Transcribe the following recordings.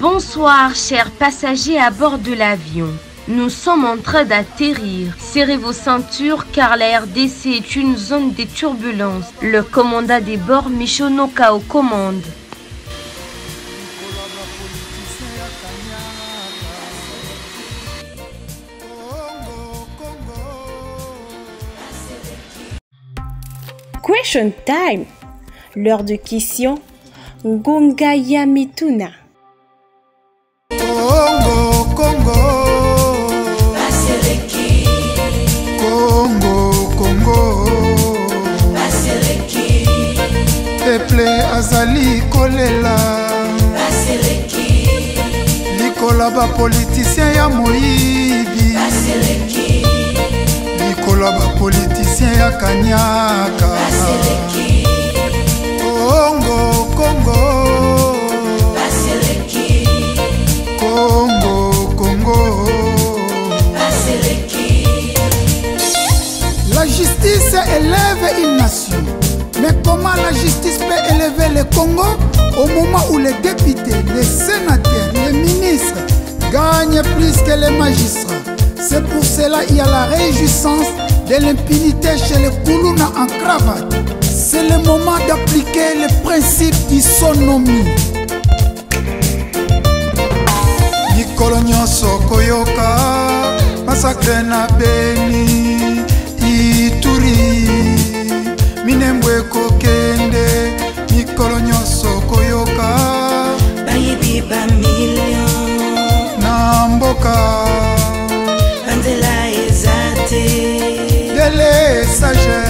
Bonsoir, chers passagers à bord de l'avion. Nous sommes en train d'atterrir. Serrez vos ceintures car la RDC est une zone de turbulences. Le commandant des bords Michonoka aux commandes. Question time. L'heure de question. Ngonga ya mituna. Congo, Congo. Congo, Congo. Peuple azali kolela. Likola ba politicien ya moyibi. Likola ba politicien ya kanyaka. Congo, Congo. Congo, Congo. La justice élève une nation. Mais comment la justice peut élever le Congo au moment où les députés, les sénateurs, les ministres gagnent plus que les magistrats? C'est pour cela qu'il y a la réjouissance de l'impunité chez les Koulouna en cravate. C'est le moment d'appliquer le principe d'isonomie. Mikolo nyonso koyoka massacre na Beni, Ituri, Minembwe ekokende. Mikolo nyonso koyoka bayibi ba million na mboka, banzela eza te, délestage,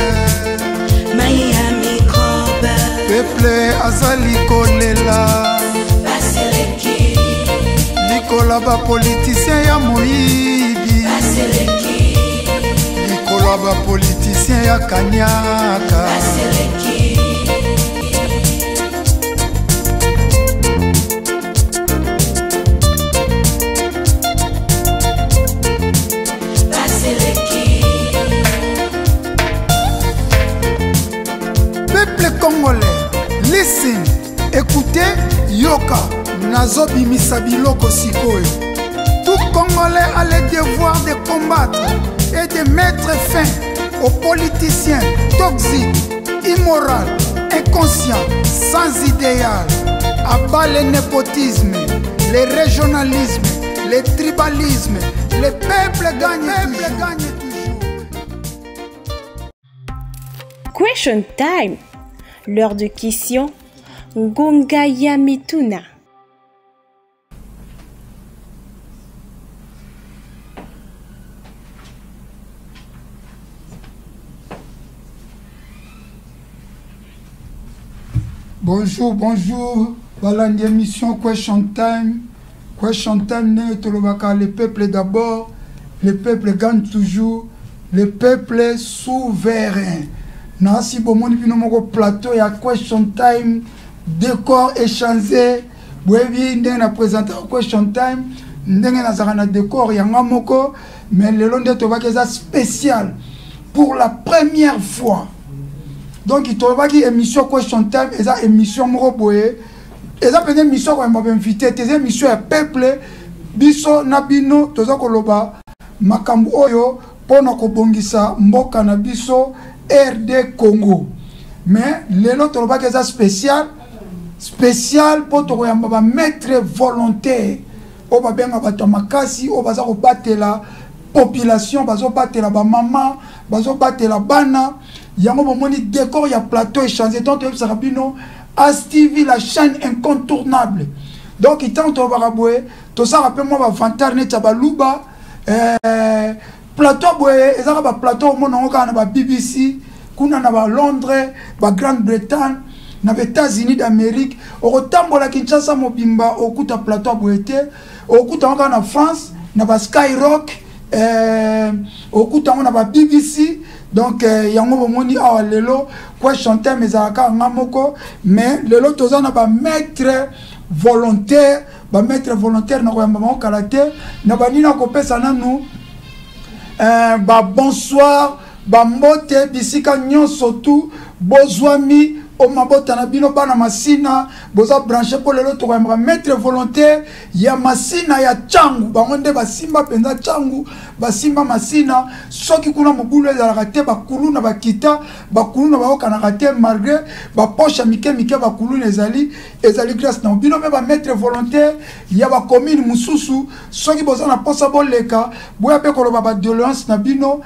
mai ya microbe, peuple azali kolela, baseleki, likola bapoliticien ya moyibi, baseleki, likola bapoliticien ya kanyaka, baseleki. Baseleki. Peuple congolais, listen, écoutez, yoka, nazobimisa biloko sikoyo. Tout Congolais a le devoir de combattre et de mettre fin aux politiciens toxiques, immoraux, inconscients, sans idéal. À bas le népotisme, le régionalisme, le tribalisme. Le peuple gagne, le peuple gagne toujours. Question time. L'heure de question. Ngonga ya mituna. Bonjour, bonjour. Balandi émission Question Time. Question Time, ndenge tolobaka, le peuple d'abord, le peuple gagne toujours, le peuple souverain. Nasi bomoni bino moko plateau ya Question Time, décor échangé. Boyebi ndenge na présenter Question Time, ndenge nazalaka na décor yanga moko, mais lelo nde tobaki eza spécial pour la première fois. Donc tolobaki émission Question Time eza émission moko boye, eza mpenza émission koyamba bainvité te, eza émission ya peuple. Biso na bino toza koloba makambo oyo mpona kobongisa mboka na biso RD Congo. Mais lelo tolobaki eza spécial, spécial mpo tokoyamba bamaître volontaire oyo babenga bato ya makasi, oyo baza kobatela population, bazobatela bamama, bazobatela bana. Yango bomoni décor ya plateau échangé. Tant toyebisaka bino ASTV, la chaîne incontournable. Donc ntango tolobaka boye, tosala mpe mwa bavantard neti ya baluba. Plateau boye ezaka baplateau omona yango kaka na ba BBC kuna na ba Londres, ba Grande-Bretagne, na ba États-Unis d'Amérique. Okotambola Kinshasa mobimba, okuta plateau boye te. Okuta yango kaka na France, na ba Skyrock, okuta yango na ba BBC. Donc yango bomoni awa lelo Question Time ezalaka nga moko, mais lelo toza na ba maître volontaire, ba maître volontaire na koyamba bango kala te. Na banini akopesa nanu ba bonsoir, ba mbote bisika nyonso tu bozwami. O mabota na bino bana Masina boza branché mpo lelo tokoyambaka maître volontaire ya Masina ya Tshangu. Bango nde basimba mpenza Tshangu, basimba Masina. Soki kuna mobulu ezalaka te, bakuluna bakita, bakuluna bayokanaka te, malgré bapoche ya mike mike bakuluna ezali, ezali grâce na bino. Mpe bamaître volontaire ya bacommune mosusu, soki boza na mposa boleka, boya mpe koloba badoléance na bino.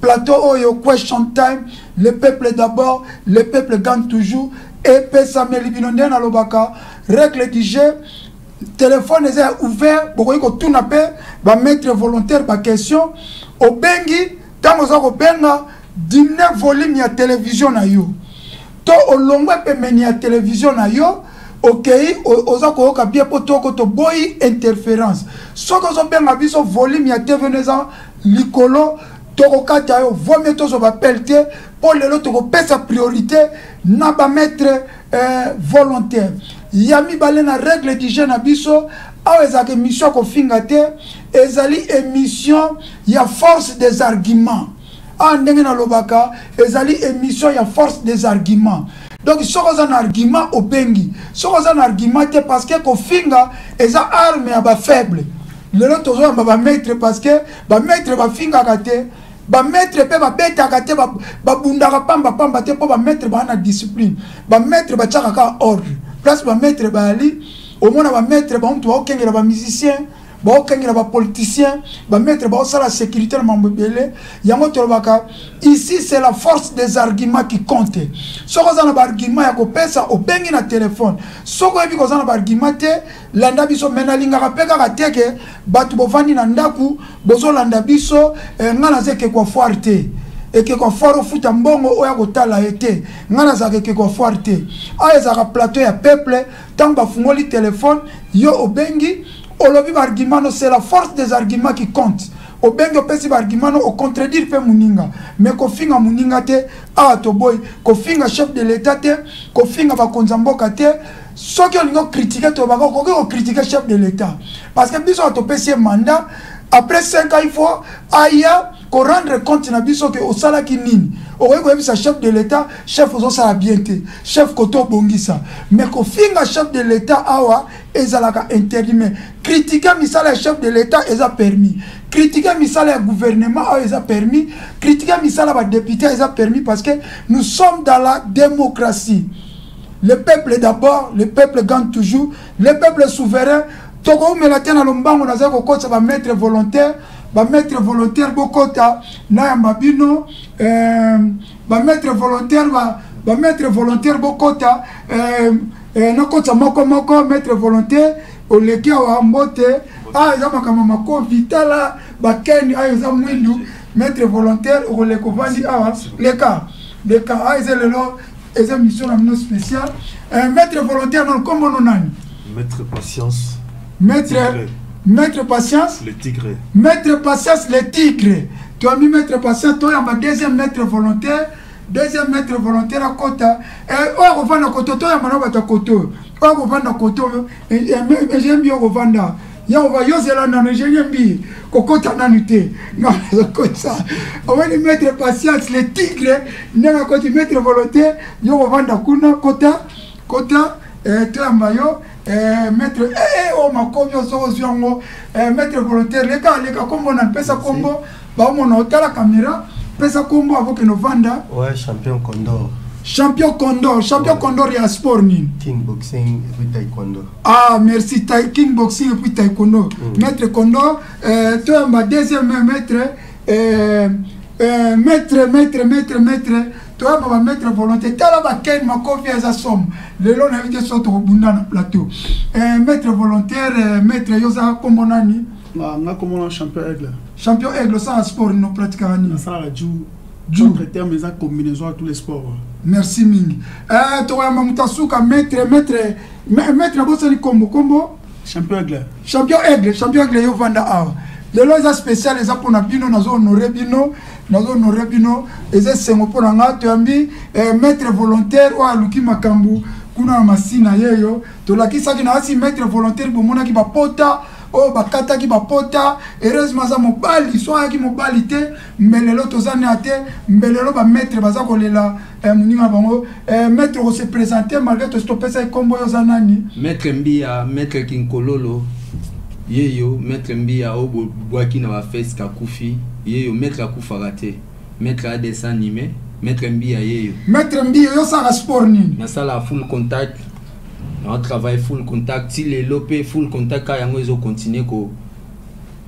Plateau oyo Question Time, le peuple d'abord, le peuple gagne toujours. Epesameli bino nde nalobaka règle du jeu. Téléphone eza ouvert, bokoki kotuna mpe bamaître volontaire baquestion. Obengi, ntango oza kobenga, diminue volume ya télévision na yo to olongwe pembeni ya télévision na yo, okei oza koyoka bien, mpo toko toboyi interférence. Soki ozobenga biso, volume ya TV no eza likolo, tokokata yo. Vaut mieux tozwa baappel te, mpo lelo tokopesa priorité na bamaître volontaire. Ya mibale, na règle du jeu na biso awa, ezalaka émission ya kofinga te, ezali émission ya force des arguments. Awa ndenge nalobaka, ezali émission ya force des arguments. Donc soki oza na argument, obengi. Soki oza na argument te, parce que kofinga eza arme ya bafaible. Lelo tozoyamba bamaître parce que bamaître bafingaka te, bamaître mpe babetaka te, babundaka pambapamba te, mpo bamaître baa na discipline. Bamaître batiaka kaka ordre place. Bamaître bayali, omona bamaître bamutu baokengela bamusicien, baokengela bapoliticien, bamaître baosala sécurité na mambo ebele. Yango tolobaka, ici c'est la force des arguments qui compte. Soki oza na baargument ya kopesa, obengi na telefone. Soki oyebi koza na baargument te, landa biso. Me nalingaka mpe kaka te ke bato bovandi na ndako bozolanda biso. Ngai naza ekeko foire te. Ekeko foire, ofuta mbongo oyo akotala ye te. Ngai nazalaka ekeko foire te. Awa ezalaka plateau ya peuple. Ntango bafungoli telefone, yo obengi, olobi baargument no. C'est la force des arguments qui compte. Obengi, opesi baargument no, ocontredire mpe moninga, mais kofinga moninga te. Awa toboyi kofinga chef de l'État te, kofinga bakonzi ya mboka te. Soki olingi ocritiquer, tobaka okoki kocritiquer chef de l'État, parce que biso topesi ye mandat. Après 5 ans, il faut aya korendre compte na biso ke osalaki nini. Okoki koyebisa chef de l'État: chef, ozosala bien te, chef, kote obongisa. Mais kofinga chef de l'État awa ezalaka interdit. Mais critiquer misala ya chef de l'État eza permis, critiquer misala ya gouvernement awa eza permis, critiquer misala ya badéputé eza permis, parce que nous sommes dans la démocratie. Le peuple d'abord, le peuple gagne toujours, le peuple souverain. Tokoumela te, na lombango nazali kokotisa bamaître volontaire. Bamaître volontaire, bokota, nayamba bino. Bamaître volontaire, bamaître volontaire, bokota. Nakotisa moko moko. Maître volontaire, oleki awa, mbote. Ah, eza makambo makofi. Tala bakeni ayo eza mwindu. Maître volontaire, okoleka, ovandi awa, leka, leka. Ah, eza lelo eza mission na bino spéciale. Maître volontaire, non, nkombo no nani? Maître Patience. Maître, Maître Patience. Le tigre. Maître Patience le tigre. Toyambi Maître Patience. Toyamba deuxième maître volontaire. Deuxième maître volontaire akota. Oyo akovanda koto, toyamba na bato ya koto. Oyo akovanda koto, ingénieur Mbi, okovanda ya yozela nano. Ingénieur Mbi, kokota nanu te, nga nazokotisa. Omoni Maître Patience le tigre ndenge akoti. Maître volontaire, yo kovanda kuna, kota, kota. Toyamba yo, maître. Oyo makomi oso ozwi yango. Maître volontaire, leka, leka. Kombo na pesa kombo, baomona, otala caméra, pesa kombo avokende ovanda. Ouais, champion Condor. Champion Condor, champion, ouais. Condor ya sport nini? King boxing et puis taekwondo. Ah, merci. King boxing et puis taekwondo. Maître Condor. Toyamba deuxième maître. Maître, maître, maître, maître, toyamba bamaître volontaire. Tala bakeni makofi eza somo lelo, nayebi te so tokobunda na plateau. Maître volontaire, maître, yo oza kombo nani? Nga kombo na Champion Aigle. Champion Aigle, osala sport nini? Opratikaka nini? Nasalaka ju. Contre terme eza combinaison ya tous les sports. Merci mingi. Tokoyamba moto asuka, maître, maître, maître, abosani kombo, kombo? Champion Aigle. Champion Aigle, Champion Aigle, yo vanda awa. Lelo eza spécial, eza mpona bino, nazo honorer bino, nazo honorer bino, eza esengo mpo na nga. Toyambi maître volontaire oyo aluki makambo kuna na Masina. Yeyo tolakisaki na asi maître volontaire, bomonaki bapota. Oyo bakataki bapota, heureusement aza mobali, so ayaki mobali te mbelelo toza na te, mbelelo ba maître baza kolela eh, moninga na bango. Eh, maître ko se présenter malgré tosi topesaki kombo, yo oza nani? Maître Mbia, maître Kinkololo yeyo, maître Mbia oyo bobwaki na bafese kakufi yeyo, maître akufaka te, maître a dessin animé, maître Mbia yeyo. Maître Mbia, yo osala sport nini? Nasala full contact, na travaille full contact ti lelo mpe full contact kaka yango ezocontinue ko.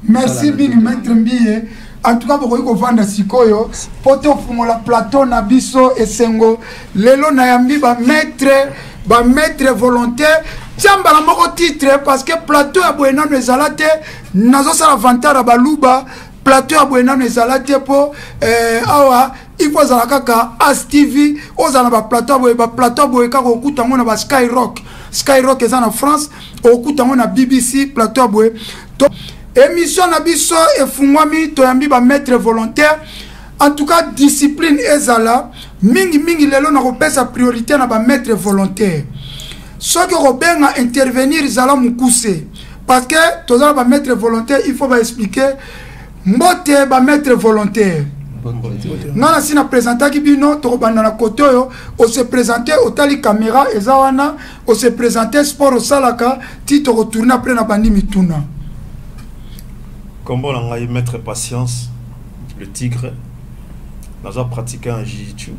Merci mingi, maître Mbiye. En tout cas bokoki kovanda sikoyo mpo tofungola plateau na biso. Esengo lelo nayambi bamaître, bamaître volontaire. Tia mbala moko titre, parce que plateau ya boye nano ezala te. Nazosala vantard ya baluba, plateau ya boye nano ezala te, mpo eh, awa il faut ozala kaka As TV, ozala na baplateau ya boye. Baplateau ya boye kaka okuta yango na ba Skyrock. Skyrock eza na France, okuta yango na BBC, plateau ya boye. To émission na biso efungwami, toyambi bamaître volontaire. En tout cas discipline ezala mingimingi. Lelo nakopesa priorité na bamaître volontaire. Soki okobenga intervenir, zala mokuse, parce que toza na bamaître volontaire, il faut baexpliquer. Mbote bamaître volontaire. Nga na si na présentaki bino. Tokobanda na kote oyo. Ose présente, otali caméra eza wana, ose présente, sport osalaka, ti tokotourne après na bandi mituna. Kombo na ngai maître Patience le Tigre. Naza pratiquer en jiu-jitsu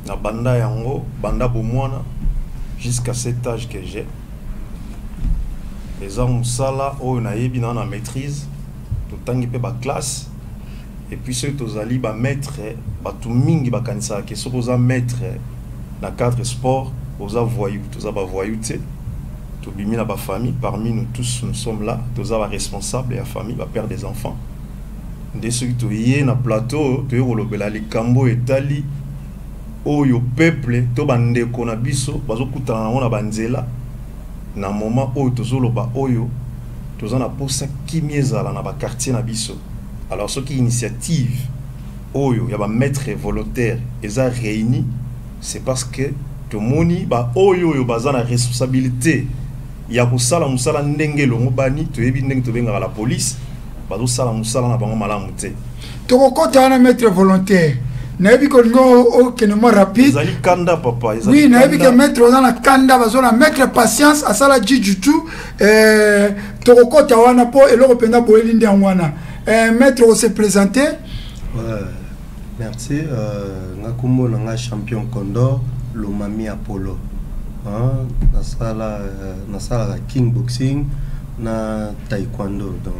na banda yango banda bomwana jusqu'à cet âge que j'ai. Eza mosala oyo nayebi na na maîtrise, totangi mpe baclasse. Et puis soki tozali bamaître, bato mingi bakanisaka ke soki oza maître na cadre sport, oza voyou. Toza bavoyou te, tobimi na bafamille. Parmi nous tous, nous sommes là, toza baresponsable ya famille, bapère des enfants. Nde soki toye na plateau, toye kolobela likambo etali oyo peuple to bandeko na biso bazokutana nango na banzela na moment oyo tozoloba oyo. Toza na posa kimia ezala na baquartier na biso. Alors soki initiative oyo ya bamaître volontaire eza réuni, c'est parce que tomoni baoyo oyo baza na responsabilité ya kosala mosala ndenge elongo bani. Toyebi ndenge tobengaka la police, bazosala mosala na bango malamu te. Tokokɔta wana, maître volontaire. Nayebi kolinga okende mwa rapide. Ezali kanda, papa. Oui, nayebi ke maître oza na kanda. Bazona maître Patience asala jiu-jitsu eh, tokokɔta wana mpo eloko mpenza boyeli nde yango wana. Eh, maître, ose présente. Ouais, merci. Nga kombo na nga Champion Condor Lomami Apollo. Hein, nasala nasalaka king boxing na taekwondo, donc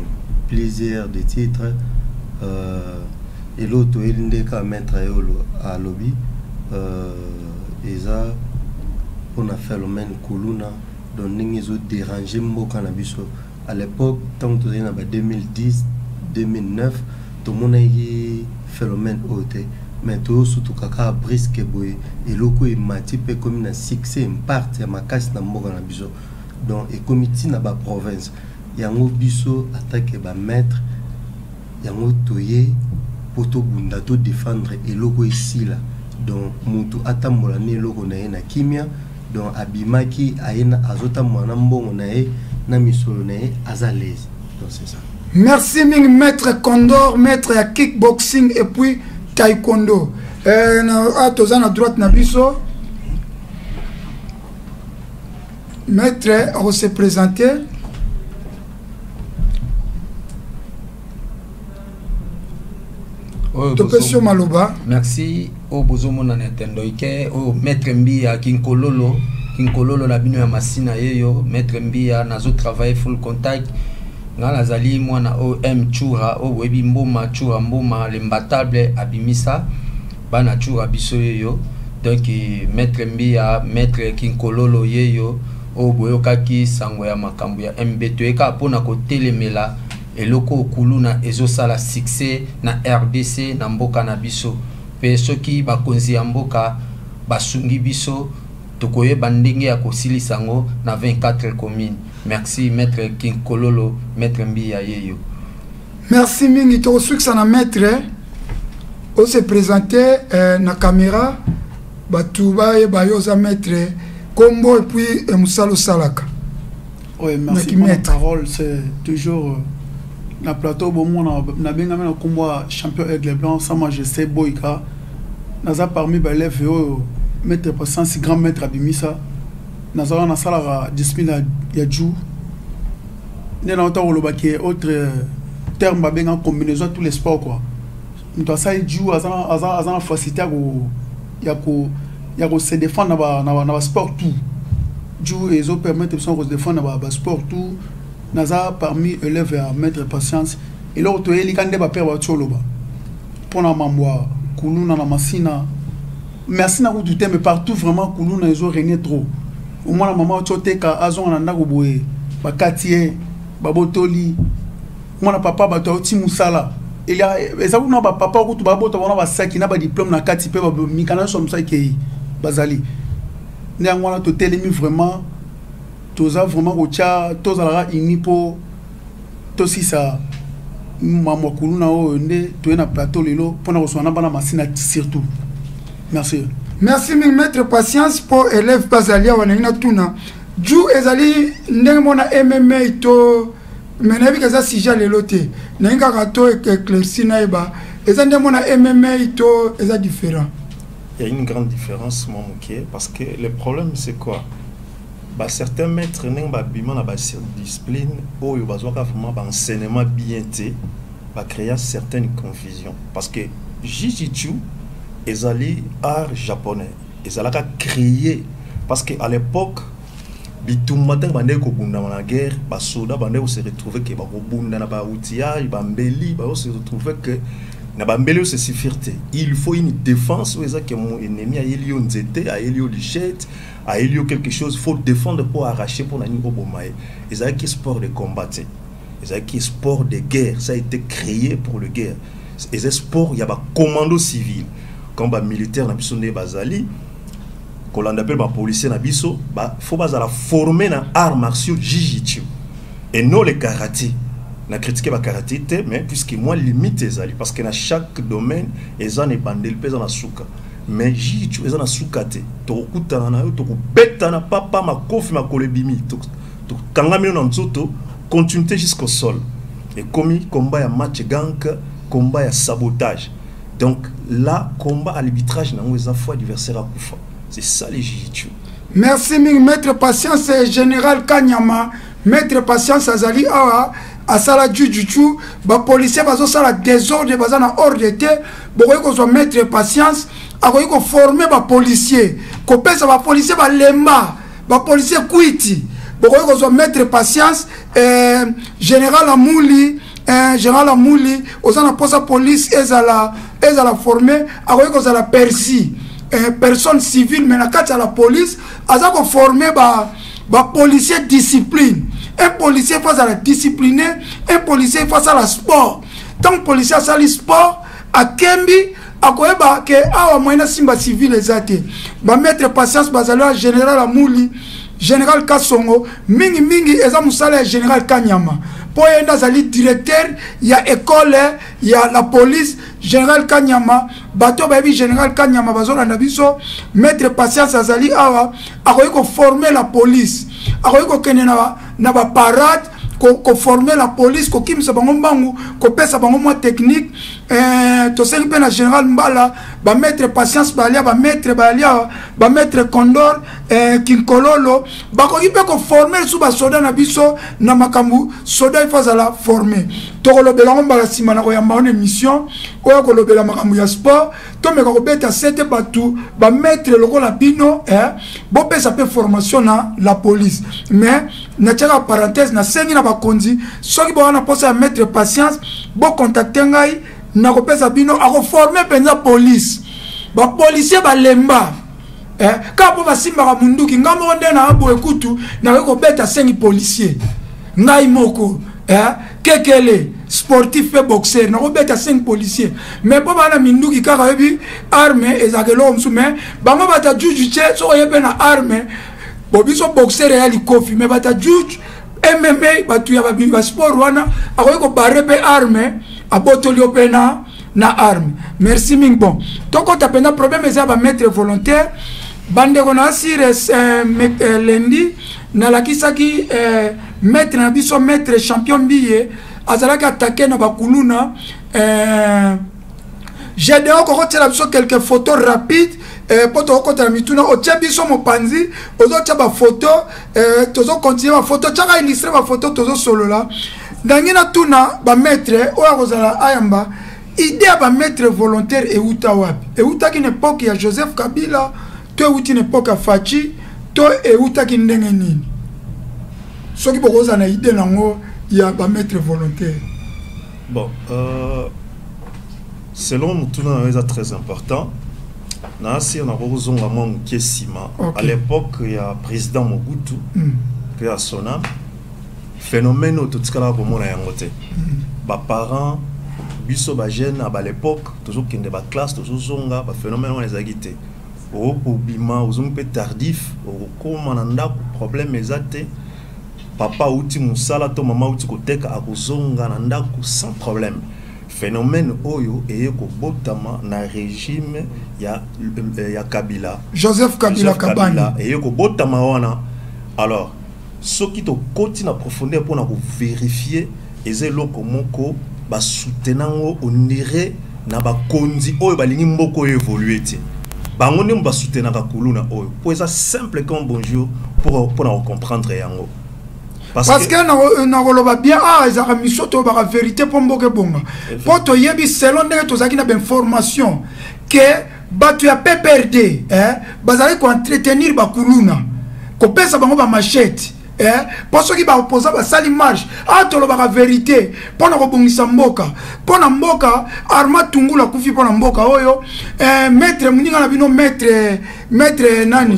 plusieurs de titres. Eloko toyeli nde kaka maître ye alobi, eza mpona phénomène kuluna, donc ndenge ezodérange mboka na biso. À l'époque, ntango tozali na ba 2010, 2009, tomonaki phénomène oyo te, mais toyosutuka kaka brusque boye, eloko emati mpe ekomi na succès, impact ya makasi na mboka na biso. Donc ekomi ntina baprovince yango. Biso atake bamaître yango, toye mpo tobunda, todéfendre eloko esila. Donc motu atambola na eloko na ye na kimia. Donc abimaki, aye, azotambola na mbongo na ye, na misolo na ye, aza l'aise. Donc c'est ça. Merci mingi, maître Condor, maître ya kickboxing et puis taekwondo. Eh, na, ah, toza na droite na biso, maître akose présenter. Topesi yo maloba. Merci. Oyo bozomona na etendo ike oyo, maître Mbia Kinkololo, Kinkololo na bino ya Masina yeyo, maître Mbia. Nazotravaille full contact. Nga nazali mwana oyo M Chura, oyo boyebi Mboma Chura, Mboma l'imbattable, abimisa bana Chura, biso yeyo. Donc maître Mbia, maître Kinkololo yeyo, oyo boyokaki sango ya makambo ya MB. Toyeka mpona kotelemela eloko kuluna ezosala succès na RDC, na mboka na biso. Mpe soki bakonzi ya mboka basungi biso, tokoyeba ndenge ya kosilisa yango na 24 commune. Merci. Maître Kinkololo, maître Mbiya yeyo. Merci mingi. Tokosukisa na maître, ose présente na caméra, bato bayeba yo oza maître, kombo et puis mosala osalaka. Oui, merci pour la parole. C'est toujours euh, na plateau bomona nabengami na nkombo ya champion Aigle Blanc sans majesté Boyka. Naza parmi ba élèves oyo maître Patience grand maître abimisa. Naza wana nasalaka discipline ya ju nde nauta koloba ke autre euh, terme babenga combinaison tous les sports quoi. Moto asali ju aza na facilité ya ko ya ko se défendre na ba na ba, na ba sport tout ju ezo permettre biso ko se défendre na ba, ba sport tout. Naza parmi élève ya maître Patience. Eloko toyelika nde bapere bauti oloba mpona mambo ya kuluna na Masina. Merci na kutu te, mais partout vraiment kuluna ezo régner trop. Omwana mama auti oteka, azonga na ndako boye, bakati ye, babotoli. Mwana papa bato auti mosala, eza kuna bapapa kutu babota wana basaki na badiplome na kati mpe mikanda nyonso ya mosala ekei bazali. Nde yango wana totelemi vraiment, toza vraiment kotya, tozalaka uni mpo tosisa mambo ya kuluna oyo. Nde toye na plateau lelo mpona koswana na bana Masina surtout. Merci. Merci mingi maître Patience. Mpo élève mpe azali awa, nalingi natuna ju ezali ndenge mona MMA to, mais nayebi ke eza sujet lelo te, nalingi kaka to éclairci, nayeba eza ndenge mona MMA to eza différent? Il y a une grande différence, moi, moke, parce que le problème, c'est quoi? Ba certains maîtres ndenge babima na ba discipline oyo bazwaka vraiment ba enseignement bien te, bacréa certaines confusions, parce que jiu-jitsu ezali art japonais, ezalaka créé parce que à l'époque bitumba ntango bandeki kobundama na guerre, basoda bandeki kose retrouver ke bakobunda na baoutillage bambeli, bazose retrouver ke na bambeli oyo se suffire te, il faut une défense oyo eza ke mo ennemi ayeli yo nzete, ayeli yo lichette, ayeli yo quelque chose, faut défendre pour arracher, mpo na nini oboma ye. Ezalaki sport de combat te, ezalaki sport de guerre. Ça a été créé pour le guerre. Eza sport ya bacommando civil comme bamilitaire na biso nde bazali kolanda mpe bapolicier na biso ba, faut bazala formé na arts martiaux jiu-jitsu et non le karaté. Na critiquer ba karaté te, mais puisque moi limite ezali parce que na chaque domaine eza na ebandeli mpe eza na suka, mais jiu-jitsu eza na suka te. Tokokutana na yo, tokobetana papa makofi, makolo ebimi, tokangami yo na nzoto, continuité jusqu'au sol. Ekomi combat ya match gank, combat ya sabotage. Donc là, combat à l'arbitrage nango eza fois adversaire akufa. C'est ça les jiu-jitsu. Merci mingi maître Patience. Général Kanyama, maître Patience azali awa, asala jiu-jitsu. Bapolicier bazosala désordre, baza na ordre te, bokoki kozwa maître Patience, akoki koforme bapolicier, kopesa bapolicier balemba, bapolicier kwiti. Bokoki kozwa maître Patience. Général Amuli, général Amuli, oza na mposa police ezala formé, akoki kozala persi personne civile, mais na kati ya la police aza koforme bapolicier ba discipline. Un policier faut azala discipliné, un policier faut asala sport. Tant policier asali sport, akembi, akoyeba ke awa moyen asimba civile eza te. Bamaître Patience bazali wa, général Amuli, général Kasongo, mingimingi eza mosala ya général Kanyama mpo ye nde azali directeur ya école ya la police. Général Kanyama, bato bayebi général Kanyama bazolanda biso. Maître Patience azali awa, akoki koforme la police, akoki kokende na baparade koforme la police, kokimisa bango mbangu, kopesa bango mwa technique. Tosengi mpe na général Mbala, bamaître Patience balia, bamaître balia, bamaître Condor, Kinkololo bakoki mpe koforme lisusu basoda na biso na makambo soda ifo azala forme. Tokolobela yango mbala nsima na koyamba wana émission oyo kolobela makambo ya sport. Tomeka kobeta sete bato bamaître lokola bino, bopesa mpe formation na la police. Mais natiaka parenthèse, nasengi na bakonzi, soki boza na mposa ya maître Patience, bocontacte ngai, nakopesa bino, akoforme mpenza police, bapolicier balemba kaka mpo basimbaka munduki. Ngai moko nde na boye kutu nakoki kobeta sengi policier ngai moko, kekele sportif mpe boxer, nakobeta 5 policier, mais mpo baa na minduki kaka, oyebi arme ezalaka eloko mosusu. Mais bango bata juju te, soki oye mpe na arme bo biso boxer eya likofi, mais bata juju MMA, bato ya basport wana akoki kobare mpe arme, abotoli yo mpe na arme. Merci mingi. Bon, tokɔta mpenza problème eza ya bamaître volontaire. Bandeko na asire lundi nalakisaki maître na biso, maître champion Mbiye azalaki attaqué na bakuluna. Gédéon, kokotiela biso quelques photos rapides mpo tokokota na mituna. Otie biso mopanzi, ozotia bafoto, tozocontinue bafoto, tiaka illustre bafoto, tozosolola. Ndangi natuna bamaître oyo akozala ayamba idée ya bamaître volontaire euta wapi? Eutaki na époque ya Joseph Kabila to euti na époque ya Fatshi to eutaki ndenge nini? Soki bokozala na idée nango ya bamaître volontaire. Bon, selon motuna na yo, eza très important. Na asir nakokozonga mwa moke nsima. À l'époque ya président Mobutu, mpe ya sona phénomène oyo totikalaka komona yango te. Baparent biso, bajeune na balépoque, tozokende baclasse, tozozonga, baphénomène wana ezalaki te. Okobima, ozongi mpe tardif, okokóma na ndako, problème eza te. Papa auti mosala to mama auti koteka, akozonga na ndako sans problème. Phénomène oyo eye kobotama na régime ya Kabila. Joseph Kabila. Joseph. Kabani. Eye kobotama wana. Alors soki tokoti na profondeur mpona kovérifier, eza eloko moko basoutenango onire na bakonzi oyo balingi mboka oyo évolue te. Bango nde basoutenaka kuluna oyo, mpo eza simple comme bonjour mpona kocomprendre yango. Parce que nakoloba bien, ah, ezalaka miso, toyobaka vérité mpo mboka ebonga, mpo toyebi selon ndenge tozalaki na bainformation ke bato ya PPRD, bazalaki koentretenir bakuluna, kopesa bango bamachete, mpo soki baopposant basali marche. A tolobaka vérité mpo na kobongisa mboka, mpo na mboka. Armand Tungulu akufi mpo na mboka oyo. Maître moninga na bino, maître nani,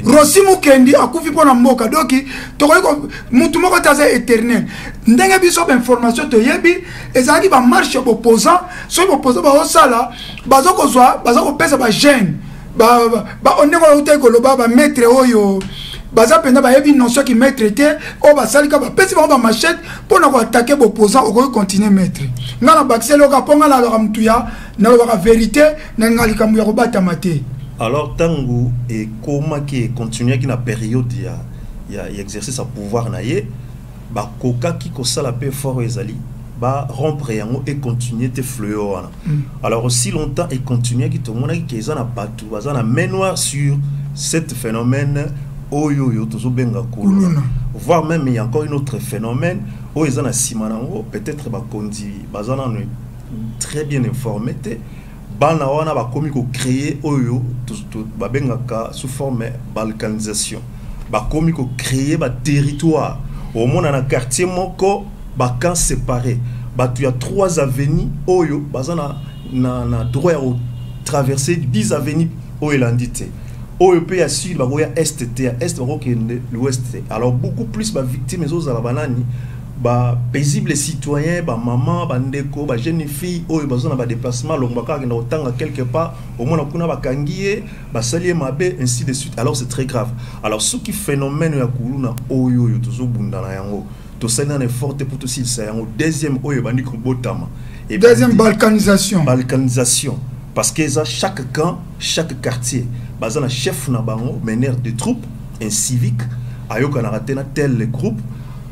Rossy Mukendi, akufi mpo na mboka. Donc tokoki, mutu moko te aza éternel. Ndenge biso bainformation toyebi, ezalaki bamarche ya baopposant. Soki baopposant bazosala, baza baza kopesa bajeune, ndenge oyo utaki koloba, bamaître oyo baza mpenza bayebi notion ki maître te, oyo basalika, bapesi bango bamachete mpo na koattaquer baopposant. Okoki continuer, maître. Ngai na bakisi eloko mpo ngai nalobaka mutu ya nalobaka vérité na ngai, likambo ya kobatama te. Alors ntango ekomaki, econtinuaki na période ya exercice ya pouvoir na ye, bakokaki kosala mpe effort oyo ezali barompre yango, econtinue te fléau wana. Alors aussi longtemps econtinuaki, tomonaki ke eza na bato baza na main noire sur cet phénomène oyo tozobenga kuluna, voire même il y a encore une autre phénomène oyo eza na nsima nango. Peut-être bakonzi baza nano très bien informé te. Bana wana bakomi kocréer oyo babengaka sous forme balkanisation. Bakomi kocréer baterritoire. Omona na quartier moko bacamp séparé, bato ya trois avenues oyo baza na droit ya kotraverser 10 avenues oyo elandi te, oyo mpe ya sud bakoya est te, ya est bakokende l'ouest te. Alors beaucoup plus bavictime ezozala banani? Bapaisible citoyen, bamama, bandeko, bajeune fille oyo baza na badéplacement, longwa kaka akenda kotanga quelque part, omona kuna bakangi ye, basali ye mabe, ainsi de suite. Alors c'est très grave. Alors soki phénomène ya kuluna oyo tozobunda na yango, tosali nana effort te mpo tosilisa yango, deuxième oyo ebandi kobotama. Deuxième balkanisation. Balkanisation, parce que eza chaque camp, chaque quartier baza na chef na bango, meneur de troupe incivique, ayokanaka te na tel groupe.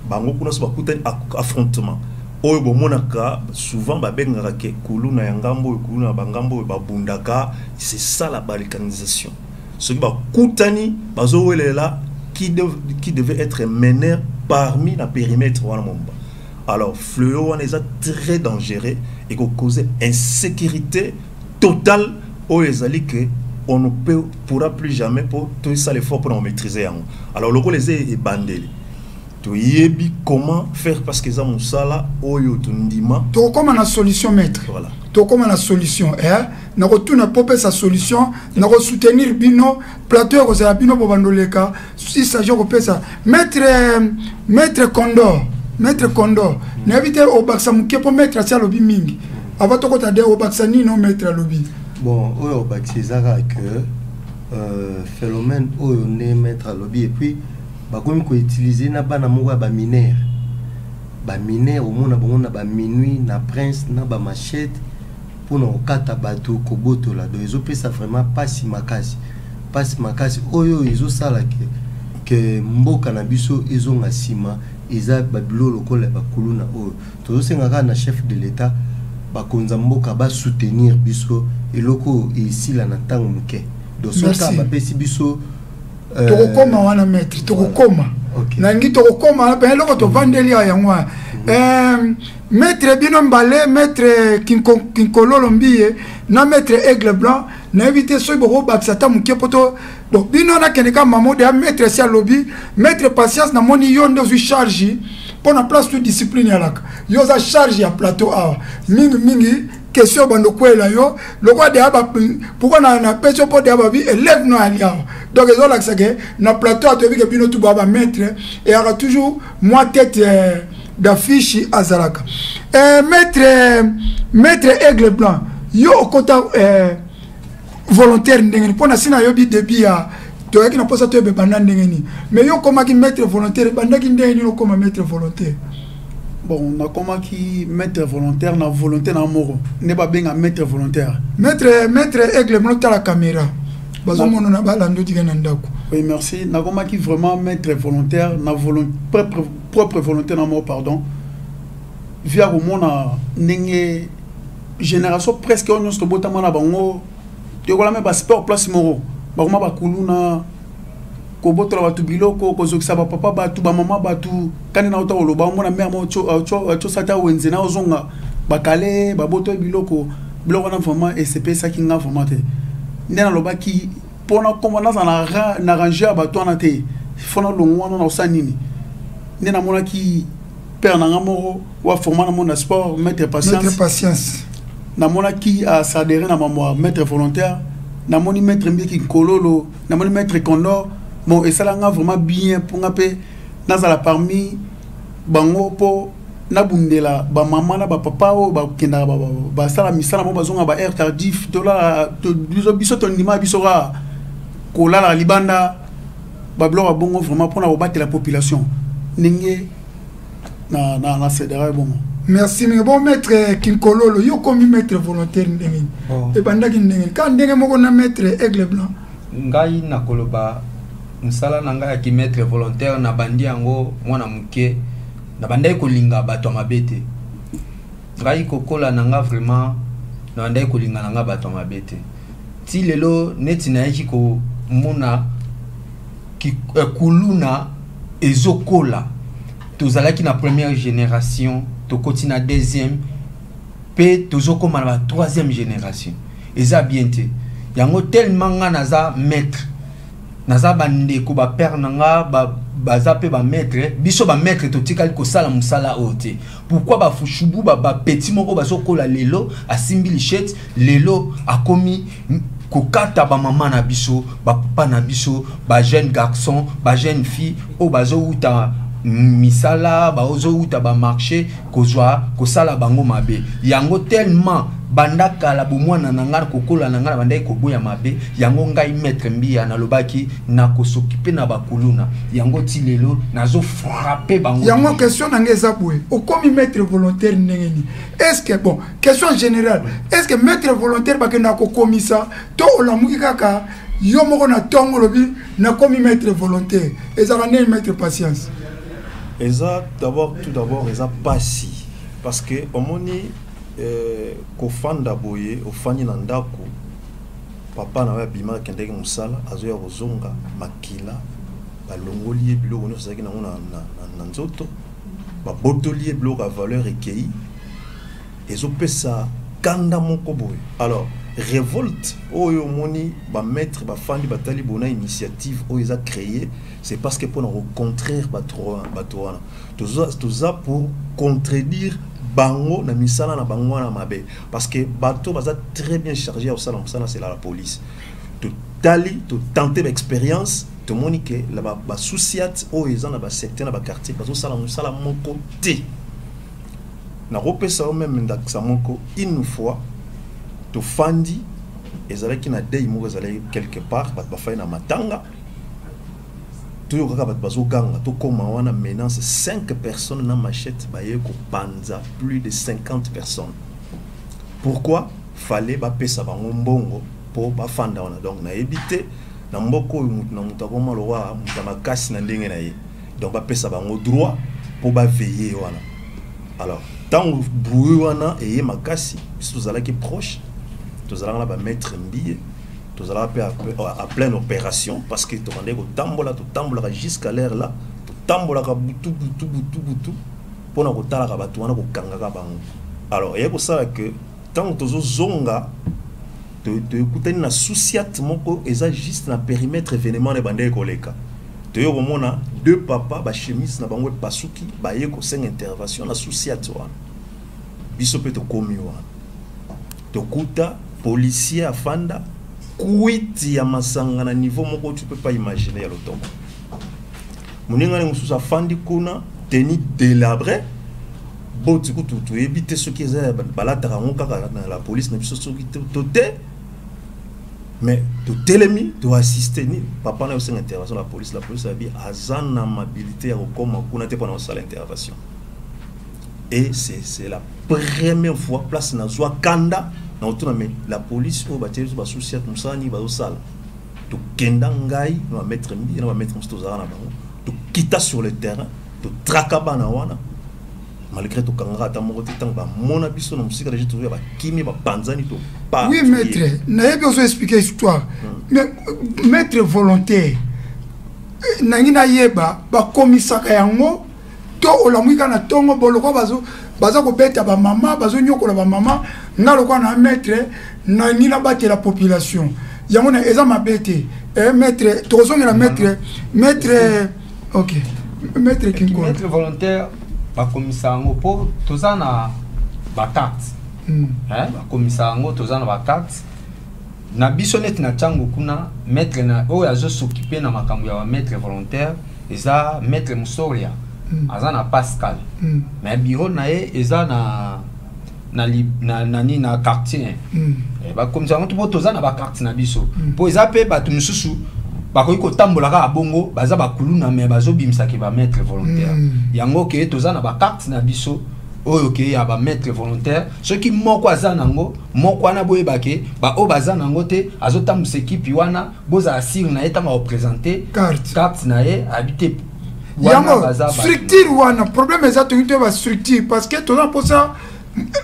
Bango kuna so bakutani, affrontement oyo bomonaka souvent, babengaka ke kuluna ya ngambo oyo, kuluna ya bangambo oyo babundaka. C'est ça la balkanisation. Soki bakutani, bazowelela qui devait être meneur parmi na périmètre wana momba. Alors fléau wana eza très dangereux, ekocause insécurité totale oyo ezali ke on ne pourra plus jamais po tosala effort mpona komaîtriser yango. Alors lokola eza ebandeli, toyebi comment faire, parce que eza mosala oyo tondima. Tokokóma na solution, maître. Voilà. Tokóma na solution, eh? Nakotuna mpo pesa solution, nakosoutenir bino, plateau ekozala bino bo bandoleka. Il s'agit kopesa maître Condor. Maître Condor, nayebi te obakisa moke mpo maître asi alobi mingi. Avant tokota de, obakisa nini o maître alobi? Bon, oyo obakisa eza kaka que phénomène oyo nde maître alobi, et puis bakomi koutiliser na bana moko ya baminere. Baminere, omona bango na baminuit na prince na bamachete mpona kokata bato, kobotola. Donc ezopesa vraiment mpasi makasi. Mpasi makasi oyo ezosala ke ke mboka na biso ezonga nsima, eza babilo lokola ya bakuluna oyo. Tozosenga kaka na chef de l'État, bakonza mboka basoutenir biso, eloko oyo esila na ntango moke. Donc soki kaka bapesi biso Tokokoma wana, maître, tokokoma. Nangi tokokoma wana mpe eloko tovandeli ya yango wana. Maître, bino mbale, maître Kinkololo Mbiye na maître Aigle Blanc, nayebi te soki bokobakisa ata moke po to bon, bino nakende kaka mamo deya. Maître si alobi, maître Patience, namoni yo nde ozwi charge mpo na place tu discipline yalaka, yo oza charge ya plateau awa. Mingimingi question bando kwela yo lokola deya. Pourquoi napesi yo? Mpo deya babi élève no ali awa, donc ezolakisa ke na plateau atoyebi ke bino tu baa bamaître, eyaka toujours mwa tête d'affiche azalaka. Maître Aigle Blanc, yo okota volontaire ndenge nini? Mpo na si nayobi début ya toyaki na mposa toyeba ebanda ndenge nini, mais yo okomaki maître volontaire, ebandaki ndenge nini okoma maître volontaire? Bon, nakomaki maître volontaire na volonté na moko nde babenga maître volontaire. Maître Aigle Blanc, tala caméra, bazomona na balanda otika na ndako. Oui, merci. Nakomaki vraiment maître volontaire na propre volonté na moko, pardon, via komona ndenge génération presque oyo nyonso tobotama na bango, toyekola me basport place moko, bakoma bakuluna, kobotola bato biloko, kozokisa bapapa bato, bamama bato. Kani na ota koloba, omona mare moko atiosa ta wenze na ozonga bakale, babotoli biloko. Biloko wana vraiment esepesaki nga vraiment te. Nde nalobaki mpona kombo naza na range ya bato wana te, fo nalongo wana. Na kosala nini? Nde namonaki père na nga moko wa format na monde ya sport, maître Patience. Maître Patience. Namonaki asadere na mambo ya maître volontaire, namoni maître Mbiki Nkololo, namoni maître Condor. Bon, esala nga vraiment bien mpo nga mpe nazala parmi bango, mpo nabundela bamama na bapapa oyo bakendaka basala misala mo, bazonga ba heure tardif. Tolala biso, tondima biso kaka kolala libanda, babiloko ya bongo, vraiment mpona kobatela population ndenge na cédera bongo. Merci mingi. Bon, maître Kinkololo, yo komi maître volontaire ndenge nini? Ebandaki ndenge nini? Kaka ndenge moko na maître Aigle Blanc? Ngai nakoloba, mosala na ngai ya kimaître volontaire, nabandi yango mwana moke. Nabandaki kolinga bato ya mabe te. Ngai kokola na nga, vraiment nabandaki kolinga na nga bato ya mabe te. Ti lelo neti nayaki komona kuluna ezokola, tozalaki na première génération, tokoti na deuxième, mpe tozokóma na ba troisième génération. Eza bien te. Yango tellement nga naza maître, naza bandeko, bapère na nga baza mpe bamaître. Biso bamaître totikali kosala mosala oyo te. Pourquoi bafushubu, bapeti moko bazokola lelo, asimbi lichette, lelo akomi kokata bamama na biso, bapapa na biso, bajeune garçon, bajeune fille oyo bazowuta misala, bazowuta bamarché, kozwa kosala bango mabe? Yango tellement banda kala, bomwana na ngai, kokola na ngai, na bandaki koboya mabe. Yango ngai maître Mbiya nalobaki nakosokipe na bakuluna. Yango ti lelo nazofrappe bango. Yango question na ngai eza boye: okomi maître volontaire ndenge nini? Est ce que, bon, question générale, est ce que maître volontaire bakendaka kokomisa, to olamuki kaka yo moko na ntongo olobi nakomi maître volontaire? Ezalaka ndenge, maître Patience? Eza d'abord, tout d'abord eza pasi, parce que omoni kofanda boye, ofandi na ndako, papa na yo abima, akendaki mosala, azoya kozonga, makila, balongoli ye biloko nyonso azalaki nango na nzoto, babotoli ye biloko ya valeur, ekei. Ezopesa kanda moko boye. Alors révolte oyo omoni bamaître bafandi, batali bona initiative oyo eza créé, c'est parce que mpona kocontraire bato wana, toza pour contredire bango na misala na bango wana mabe, parce que bato baza très bien chargé ya kosala mosala, c'est la police. Totali, totente baexpérience, tomoni ke la basous-ciat oyo eza na basecteur, na baquartier, bazosala mosala moko te. Nakopesa yo meme ndakisa moko. Une fois tofandi, ezalaki na deuil moko, ezalaki quelque part, bato bafandi na matanga, toyoka kaka bato bazoganga. Tokóma wana, menace, 5 personnes na machette baye kopanza plus de 50 personnes. Pourquoi? Fallait bapesa bango mbongo mpo bafanda wana. Donc nayebi te. Na mboka oyo mutu na mutu akoma lokola mutu ya makasi na ndenge na ye. Donc bapesa bango droit mpo baveille wana. Alors ntango bruit wana eye makasi, biso tozalaki proche, tozalaka na bamaître Mbiye, tozalaka mpe à pleine opération, parce que tokandaki kotambola, totambolaka jusqu'à l'heure là, totambolaka butu butu butu butu mpona kotalaka bato wana, kokangaka bango. Alors eye kosala ke ntango tozozonga, toekutani na sous-ciat moko eza juste na périmètre événement na ebandaki koleka. Toye komona deux papa, bachemise na bango epasuki, baye kosenga intervention na sous-ciat wana. Biso mpe tokomi wana, tokuta policier afanda kwiti ya masanga na niveau moko tu peux pas imaginer, ya lotoko. Moningani mosusu afandi kuna, tenue délabré, boti kutu toyebi te soki eza balataka yango kaka na la police na biso soki to te. Mais totelemi, toassiste nini, papa na yosenga intervention la police. La police abi aza na amabilité ya kokóma kuna te mpona kosala intervention. Et c'est la première fois place nazwa kanda na kotuna: mais la police oyo batie biso basous-ciat, mosala nini bazosala? Tokenda, ngai na bamaître Mbi na bamaître mosusu tozalaka na bango, tokita sur le terrain, totraka bana wana. Malgré tokangaka ata moko te, ntango bamona biso na mosika deja, tozoya, bakimi, bapanzani to. Oui maître, nayebi ozo expliquer histoire, mais maître volontaire, nangi nayeba bakomisaka yango to olamwi kaka na ntongo bolokwa baza kobeta bamama, bazonyokola bamama, nga lokwa na maître nangi nabatela population yango na eza mabe te? Maître, tokozongela maître, ok, maître Kinkolo. Maître volontaire, bakomisa yango mpo toza na bacarte. Bakomisa yango, toza na bacarte na biso. Neti na ntango kuna, maître na oyo azos'occuper na makambo ya bamaître volontaire eza maître Musoria. Aza na Pascal. Mais bureau na ye eza na nani, na quartier. Bakomisa yango mpo toza na bacarte na biso, mpo eza mpe bato mosusu bakoki kotambola kaka bongo, baza bakuluna, me bazobimisaki bamaître volontaire. Yango ke toza na bacarte na biso oyo ke ya bamaître volontaire. Soki moko aza nango, moko wana boyeba ke baoyo baza nango te, azotambwisa ekipi wana, bozala sûr na ye ntango akoprésente carte na ye, abi te. Yango structure wana, problème eza, tolingi toyeba structure, parce que toza mposa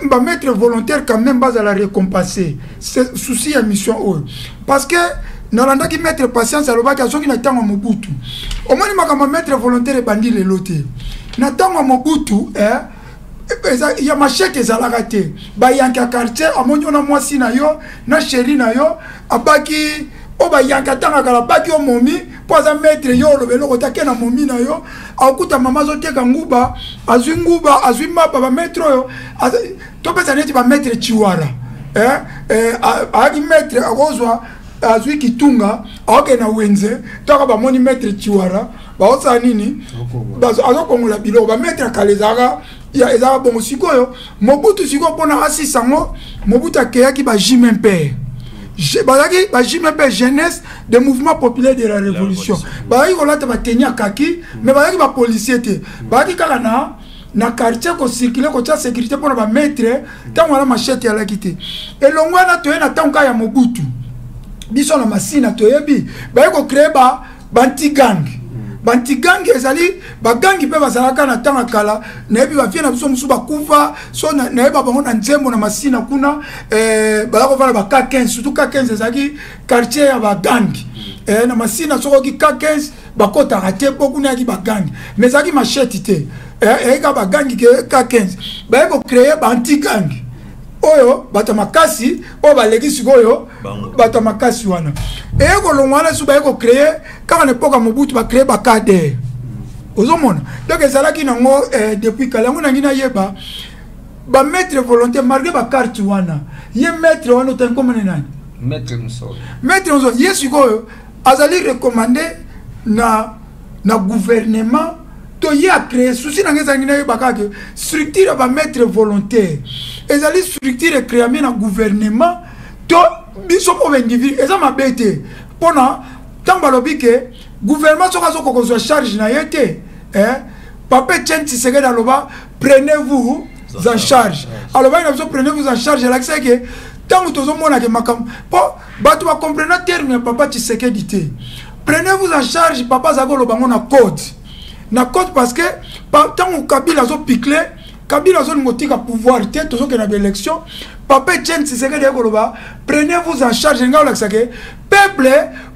bamaître volontaire quand même bazala récompensé. C'est souci ya mission oyo, parce que nalandaki maître Patience, alobaki azoki na ntango ya Mobutu. Omoni, makambo ya maître volontaire ebandi lelo te. Na ntango ya Mobutu, ya machete ezalaka te. Bayanki ya quartier, amoni yo na mwasi na yo na chéri na yo, abaki oyo bayanki atangaka, abaki yo momi mpo aza maître. Yo oloba eloko te, ake na momi na yo, akuta mama azoteka nguba, azwi nguba, azwi mapa. Bamaître oyo topesa neti bamaître Chiwara, ayaki maître, akozwa, azwi kitunga, aokende na wenze. Toka bamoni maître Chiwara, baosala nini? Azokongola biloko. Bamaître ya kala ezalaka, ezalaka bongo. Sikoyo Mobutu, sikoyo mpona asisa yango, Mobutu akeyaki baJMPR. Bazalaki baJMP, Jeunesse de Mouvement Populaire de la Révolution. Bazalaki kolata batenue ya kaki, mais bazalaki bapolicier te. Bazalaki kaka na quartier kocirculer, kotia sécurité mpona bamaître. Ntango wana machete alaki te. Elongo wana, toye na ntango kaka ya Mobutu, biso na Masina toyebi, baye kocréer ba baanti-gang. Baanti-gang ezali bagangi mpe bazalaka na ntango ya kala. Nayebi bavieux na biso mosusu bakufa so, nayeba bango na nzembo na Masina kuna, baza kovanda ba K15. Surtout K15 ezalaki quartier ya bagangi na Masina. Soki oki K15, bakotaka te, mpo kuna yaki bagangi, mais ezalaki machete te, eyaki kaka bagangi ke K15. Baye kocréer baanti-gang oyo bato ya makasi oyo baleki sikoyo bato ya makasi wana. Eye kolongwa wana, so baye kocréer kaka na epoka Mobutu, bacréer bacadre. Ozomona, donc ezalaki nango depuis kala. Yango nangi nayeba bamaître volontaire, malgré bacarte wana, ye maître wana otangi komona nani? Maître Musolo. Maître Musolo, ye sikoyo azali recommandé na gouvernement to ye acréé? Souci na ngai ezalaki nayeba kaka structure ya bamaître volontaire ezali structure ecréami na gouvernement to biso mpo baindividu? Eza mabe te, mpona ntango balobi ke gouvernement soki azokoka kozwa charge na ye te, papa Etienne Tshisekedi aloba: "Prenez-vous en charge." Alobaki na biso: "Prenez-vous en charge." Elakisaki ke Ntango tozomonake makambo mpo bato bacomprena terme ya papa Tshisekedi te. Prenez-vous en charge, papa azalaki koloba yango na code. Na code parce que ntango Kabila azopicle, Kabila azolinga kotika pouvoir te, tozokende na baélection. Papa Etienne Tshisekedi aye koloba prenez-vous en charge, ngai olakisa ke peuple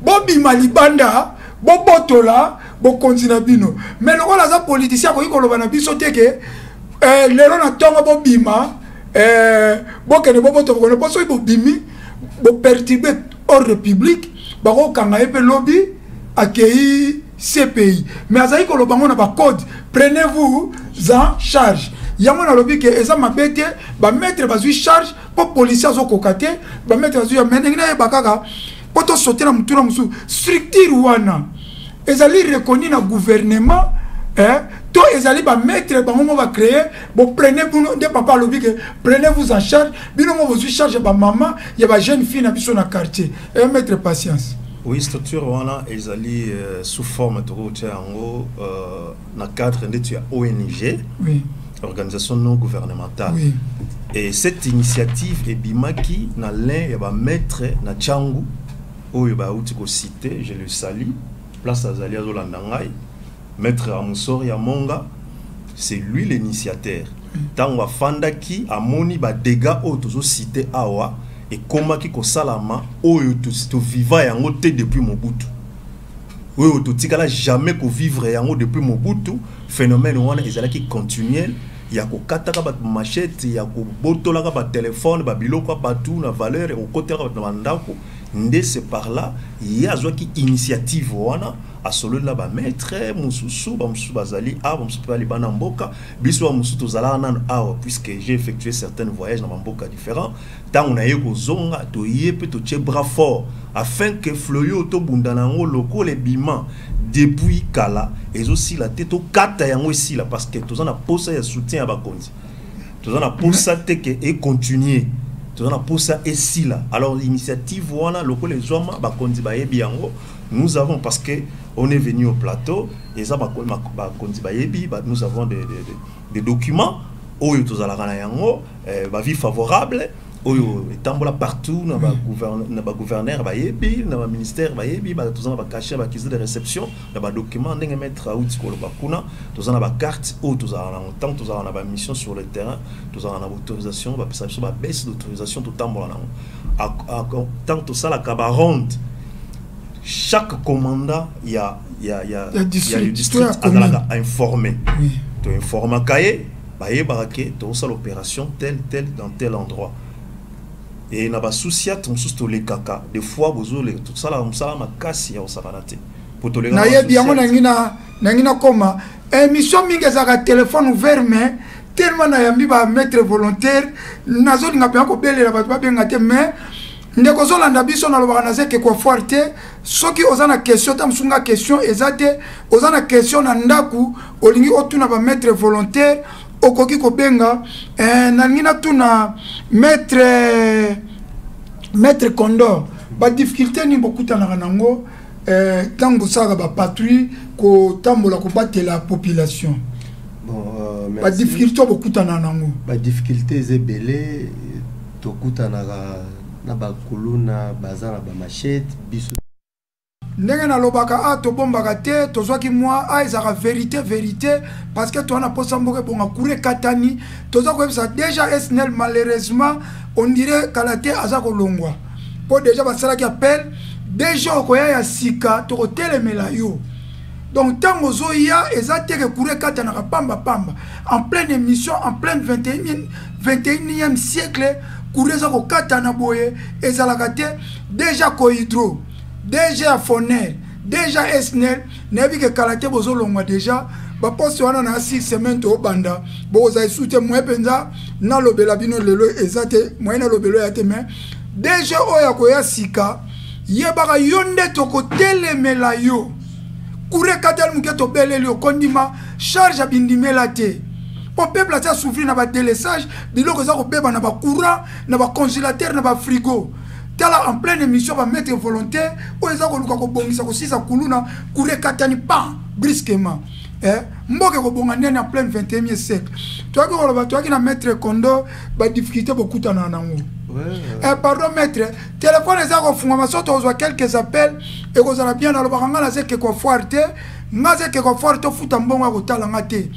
bobima libanda, bobotola bokonzi na bino. Mais lokola aza politicien, akoki koloba na biso te ke lelo na ntongo bobima, bokende bobotola bokonzi, mpo soki bobimi boperturbe ordre public, bakokanga ye mpe lobi akei CPI. Mais azali koloba ngo na bacode prenez-vous en charge. Yango nalobi ke eza mabe te, bamaître bazwi charge mpo policier azokoka te, bamaître bazwi. Mais ndenge nayeba kaka mpo tosote na motuna mosusu, structure wana ezali reconnu na gouvernement to ezali bamaître bango mo bacréer? Boprenez bino nde papa alobi ke prenez-vous en charge, bino mo bozwi charge ya bamama, ya bajeune fille na biso na quartier. Maître Patience. Oui, structure wana ezali sous forme, tokotia yango na cadre ndeti ya ONG, organisation non gouvernementale. Et cette initiative ebimaki na l'un ya bamaître na Tshangu oyo bauti kociter, je le salue place azali, azolanda ngai, maître Amusor ya Monga, c'est lui l'initiateur. Ntango afandaki, amoni badégâts oyo tozociter awa ekomaki kosalama, oyo toviva yango te depuis Mobutu, oyo totikala jamais kovivre yango depuis Mobutu. Phénomène wana ezalaki continuel ya kokataka bato machette, ya kobotolaka batelefone, babiloko ya bato na valeur, ya kokotelaka bato na bandako. Nde c'est par là ye azwaki initiative wana, asololi na bamaître mosusu, bamosusu bazali awa, bamosusu mpe bali bana mboka. Biso bamosusu tozalaka nano awa, puisque j'ai effectué certains voyages na bamboka différents. Ntango naye kozonga, toye mpe totie bras fort afin que fléau tobunda na yango lokola ebima depuis kala, ezosila te, tokata yango esila, parce que toza na posa ya soutien ya bakonzi, toza na posa te ke econtinue, toza na posa esila. Alors initiative wana lokola ezwama, bakonzi bayebi yango. Nous avons, parce que on est venu au plateau, eza bakonzi bayebi, nous avons des documents oyo tozalaka na yango, baavis favorable oyo etambola partout na bagouverneur bayebi, na baministère bayebi. Toza na bacachet, baaccusé de réception na badocument. Ndenge maître auti koloba kuna, toza na bacarte oyo tozalaka nango ntango tozalaka na bamission sur le terrain, tozalaka na baautorisation, bapesa biso babaisse d'autorisation, totambola nango. Ntango tosalaka baronde, chaque commandant ya district, district azalaka informé. Toinformaka ye, bayebaka ke tozosala opération tel tel dans tel endroit. E na basous-ciat mosusu tolekaka des fois, bozoleka, tosalaka mosala makasi ya kosakana te. Po tolekaka. Nayebi yango. Nangi nakoma émission mingi ezalaka téléphone ouvert, mais tellement nayambi bamaître volontaire, nazolinga mpenza kobelela bato babenga te. Mais ndeko ozolanda biso, nalobaka naza ekekwa foire te. Soki oza na question, ta mosunga question eza te, oza na question na ndako, olingi otuna bamaître volontaire, okoki kobenga. Nalingi natuna maître Condor, badifficulté nini bokutanaka nango ntango bosalaka bapatrouille, kotambola kobatela population? Bon, merci. Badifficulté oyo bokutana nango? Badifficulté eza ebele. Tokutanaka na bakuluna baza na bamachette, biso Ndenge nalobaka, a tobombaka te, tozwaki mwa a ezalaka vérité, vérité, parce que toza na posa mboka ebonga. Courant ekatani, toza koyebisa déjà SNEL. Malheureusement, on dirait kala te aza kolongwa, mpo déjà basalaki appel. Déjà okoya ya sika, tokotelemela yo. Donc ntango ozoya, eza te ke courant ekatanaka pamba pamba en pleine émission, en pleine 21e 21e siècle, courant eza kokatana boye, ezalaka te. Déjà Cohydro, déjà ya Foner, déjà SNEL, nayebi ke kala te bozolongwa déjà baposte wana na 6 semaine toobanda, bokozala esu te. Moye mpenza nalobela bino lelo eza te, moye nalobela oya te. Mais déjà oyo akoya sika, yebaka yo nde tokotelemela yo. Courant ekatali moke, tobeleli, okondima charge ya bindimela te, mpo peuple aza souffrir na badélestage, biloko eza kobeba na bacourant, na bacongélateur, na bafrigo. Tala, en pleine émission, bamaître volontaire oyo eza koluka kobongisa, kosisa kuluna, courant ekatani pan brusquement. Mboka ekobonga ndeni en pleine 21e siècle? Toyaki koloba, toyaki na maître Kondo, badifficulté bokutana nango. Eh, pardon maître, telefone eza kofungwama, so tokozwa quelques appels, ekozala bien. Nalobaka ngai naza ekeko foire te, ngai aza ekeko foire te, ofuta mbongo ya kotala nga te.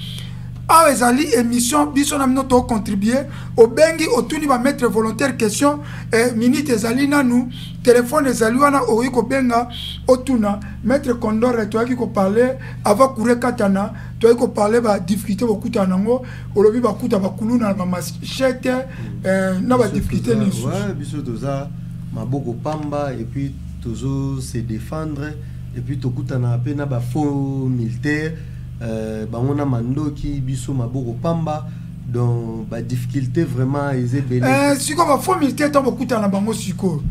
Awa ezali émission, biso na bino tocontribue. Obengi, otuni bamaître volontaire question. Eh, minute ezali nanu, telefone ezali wana, okoki kobenga otuna maître Condor. Toyaki koparle avant courant ekatana, toyaki koparle badifficulté bokutana nango. Olobi bakuta bakuluna na bamachete, eh, na badifficulté nini lisusu? Ouais, biso toza maboko pamba et puis tozo se défendre et puis tokutana mpe na bafaux militaire, bango na mandoki, biso maboko pamba. Donc badifficulté vraiment eza ebele. Eh, sikoyo bafaux militaire, ntango bokutana na bango sikoyo,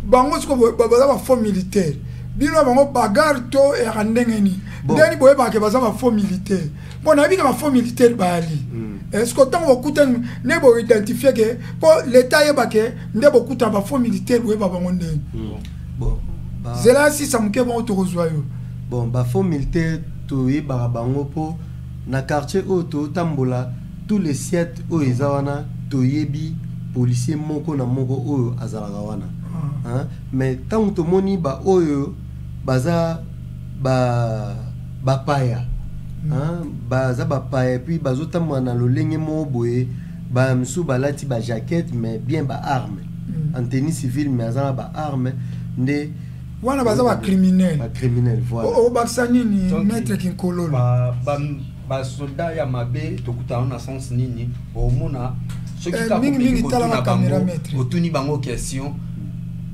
bango sikoyo baza bafaux militaire, bino na bango bagarre to eyaka ndenge nini? Bon. Ndenge nini boyebaka ke baza bafaux militaire? Mpo nayebi ke bafaux militaire bayali. Est ce que ntango bokutani nde boidentifie ke, mpo leta ayeba ke nde bokutana bafaux militaire, boyeba bango ndenge? Bon, ba... Zela ya sisa moke, bongo tokozwa yo. Bon, bafaux militaire toyebaka bango mpo na quartier oyo totambola, tous les siètes oyo eza wana, toyebi policier moko na moko oyo azalaka wana. Hein? Mais ntango tomoni baoyo baza ba bapaya, hein? Baza bapaya et puis bazotambola na lolenge moko boye, bamisusu balati bajaquette mais bien baarme, en tenue civile mais aza na baarme nde. Wana baza bacriminel. Bacriminel, voilà. Obakisa nini? Donc, maître Kinkololo. Basoldat ya mabe tokutana na sens nini? Omona soki Eh, kaka mingi, omeki mingi, kotuna talaka caméra, bango, maître. Otuni bango question,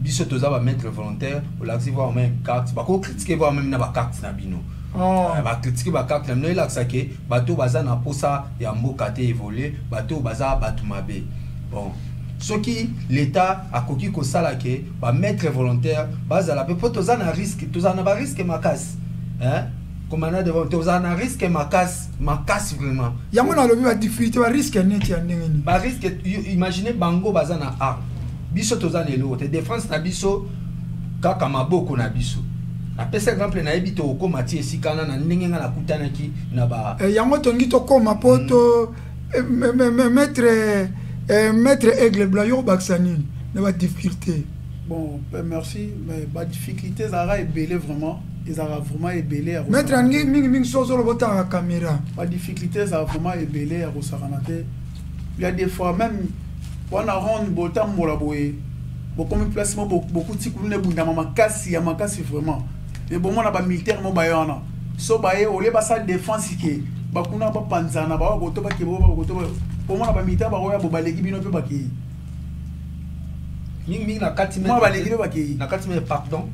biso toza bamaître volontaire, olakisi voir même carte, bakocritique voir même na bacarte na bino. Oh. Eh, bacritique bacarte na bino, elakisa ke bato baza na posa ya mboka te évolue, bato baza bato mabe. Bon, soki l'état akoki kosala ke bamaître volontaire bazala mpe, mpo toza na risque, tozala na barisque makasi, hein? Commandant de bord, tozala na risque makasi makasi vraiment. Yango nalobi badifficulté, barisque neti ya ndenge nini? Barisque, imagine bango baza na arme, biso toza na eloko te. Défense na biso kaka maboko na biso. Napesa exemple, nayebi tokokóma ti esika wana na ndenge nga nakutanaki na ba Eh, yango tongi tokóma mpo to eh, maître, maître Aigle Blanc, yo kobakisa nini na badifficulté? Bon, ben, merci, mais badifficulté ezalaka ebele, vraiment ezalaka vraiment ebele ya Maître kosakana. Angi mingimingi, so ozoloba otalaka caméra. Badifficulté ezalaka vraiment ebele ya kosakana te. Il y a des fois même wana ronde, botambola boye, bokomi place mo bokuti kuluna ebundama makasi ya makasi vraiment, mais bomona bamilitaire mo baye wana, so baye olie basala défense ke bakuna bapanzana, bawa koto bakebe, bakoto bomona bamilitaire bakoya bo baleki bino mpe bakei. Mingimingi na kati Mwa baleki mpe bakei. Na kati me, pardon,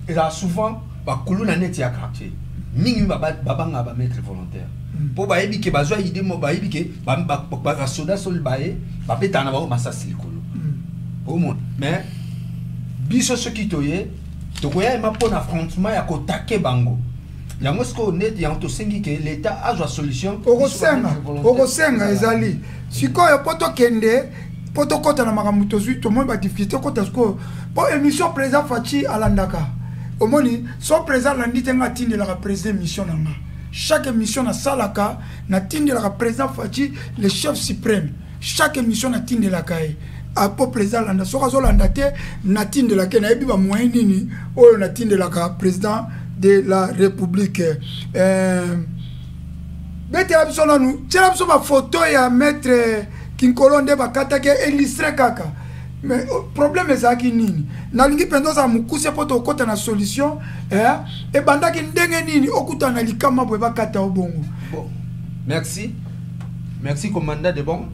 ezala souvent bakuluna neti ya quartier mingi babangaka bamaître volontaire, mpo bayebi ke bazwa idée mo, bayebi ke basoda soli baye babetaka na bango masasi likolo. Omona, mais biso soki toye, tokoya ema mpo na affrontement ya kotake bango. Yango sikoyo neti yango tosengi ke l'état azwa solution. Okosenga, okosenga ezali sikoyo mpo tokende, mpo tokɔta na makambo tozwi, tomoni badifficulté, okɔta sikoyo mpo émission président Fatshi alandaka. Omoni so président alandi te, nga atindelaka président émission na nga. Chaque émission nasalaka, natindelaka président Fatshi, le chef suprême. Chaque émission natindelaka ye apo président alanda. Soki azolanda te, natindelaka ye. Nayebi bamoyen nini oyo natindelaka président de la République. Betela biso nanu, tiela biso bafoto ya maître Kinkolo nde bakataki, illustre kaka. Mais oh, problème ezalaki nini? Nalingi mpenza ozala mokuse mpo tokɔta na solution. Eh, ebandaki ndenge nini okutana na likama boye, bakata yo bongo? Bon, merci, merci commandant de bon.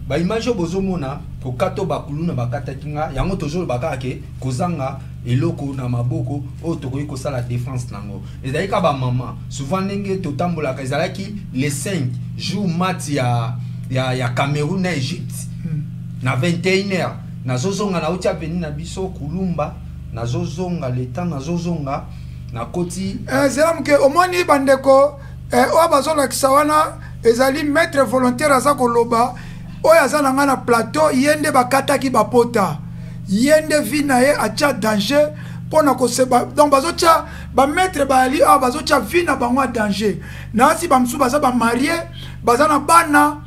Baimage oyo bozomona, kokata oyo bakuluna bakataki nga, yango tozoloba kaka ke kozanga eloko na maboko oyo tokoki kosala défense nango. Ezalaki kaka bamama souvent ndenge totambolaka, ezalaki les 5 jour match ya Cameroun na Égypte. Na 21 heures nazozonga, nauti avenue na biso Kulumba, nazozonga le temps nazozonga, nakoti. Eh, zela moke. Omoni bandeko, eh, oyo bazolakisa wana ezali maître volontaire aza koloba, oyo aza na ngai na plateau. Ye nde bakataki bapota, ye nde vie na ye atia danger mpona koseba. Donc bazotia bamaître bayali awa, bazotia vie na bango ya danger. Nasi bamosusu baza bamarie, baza na bana.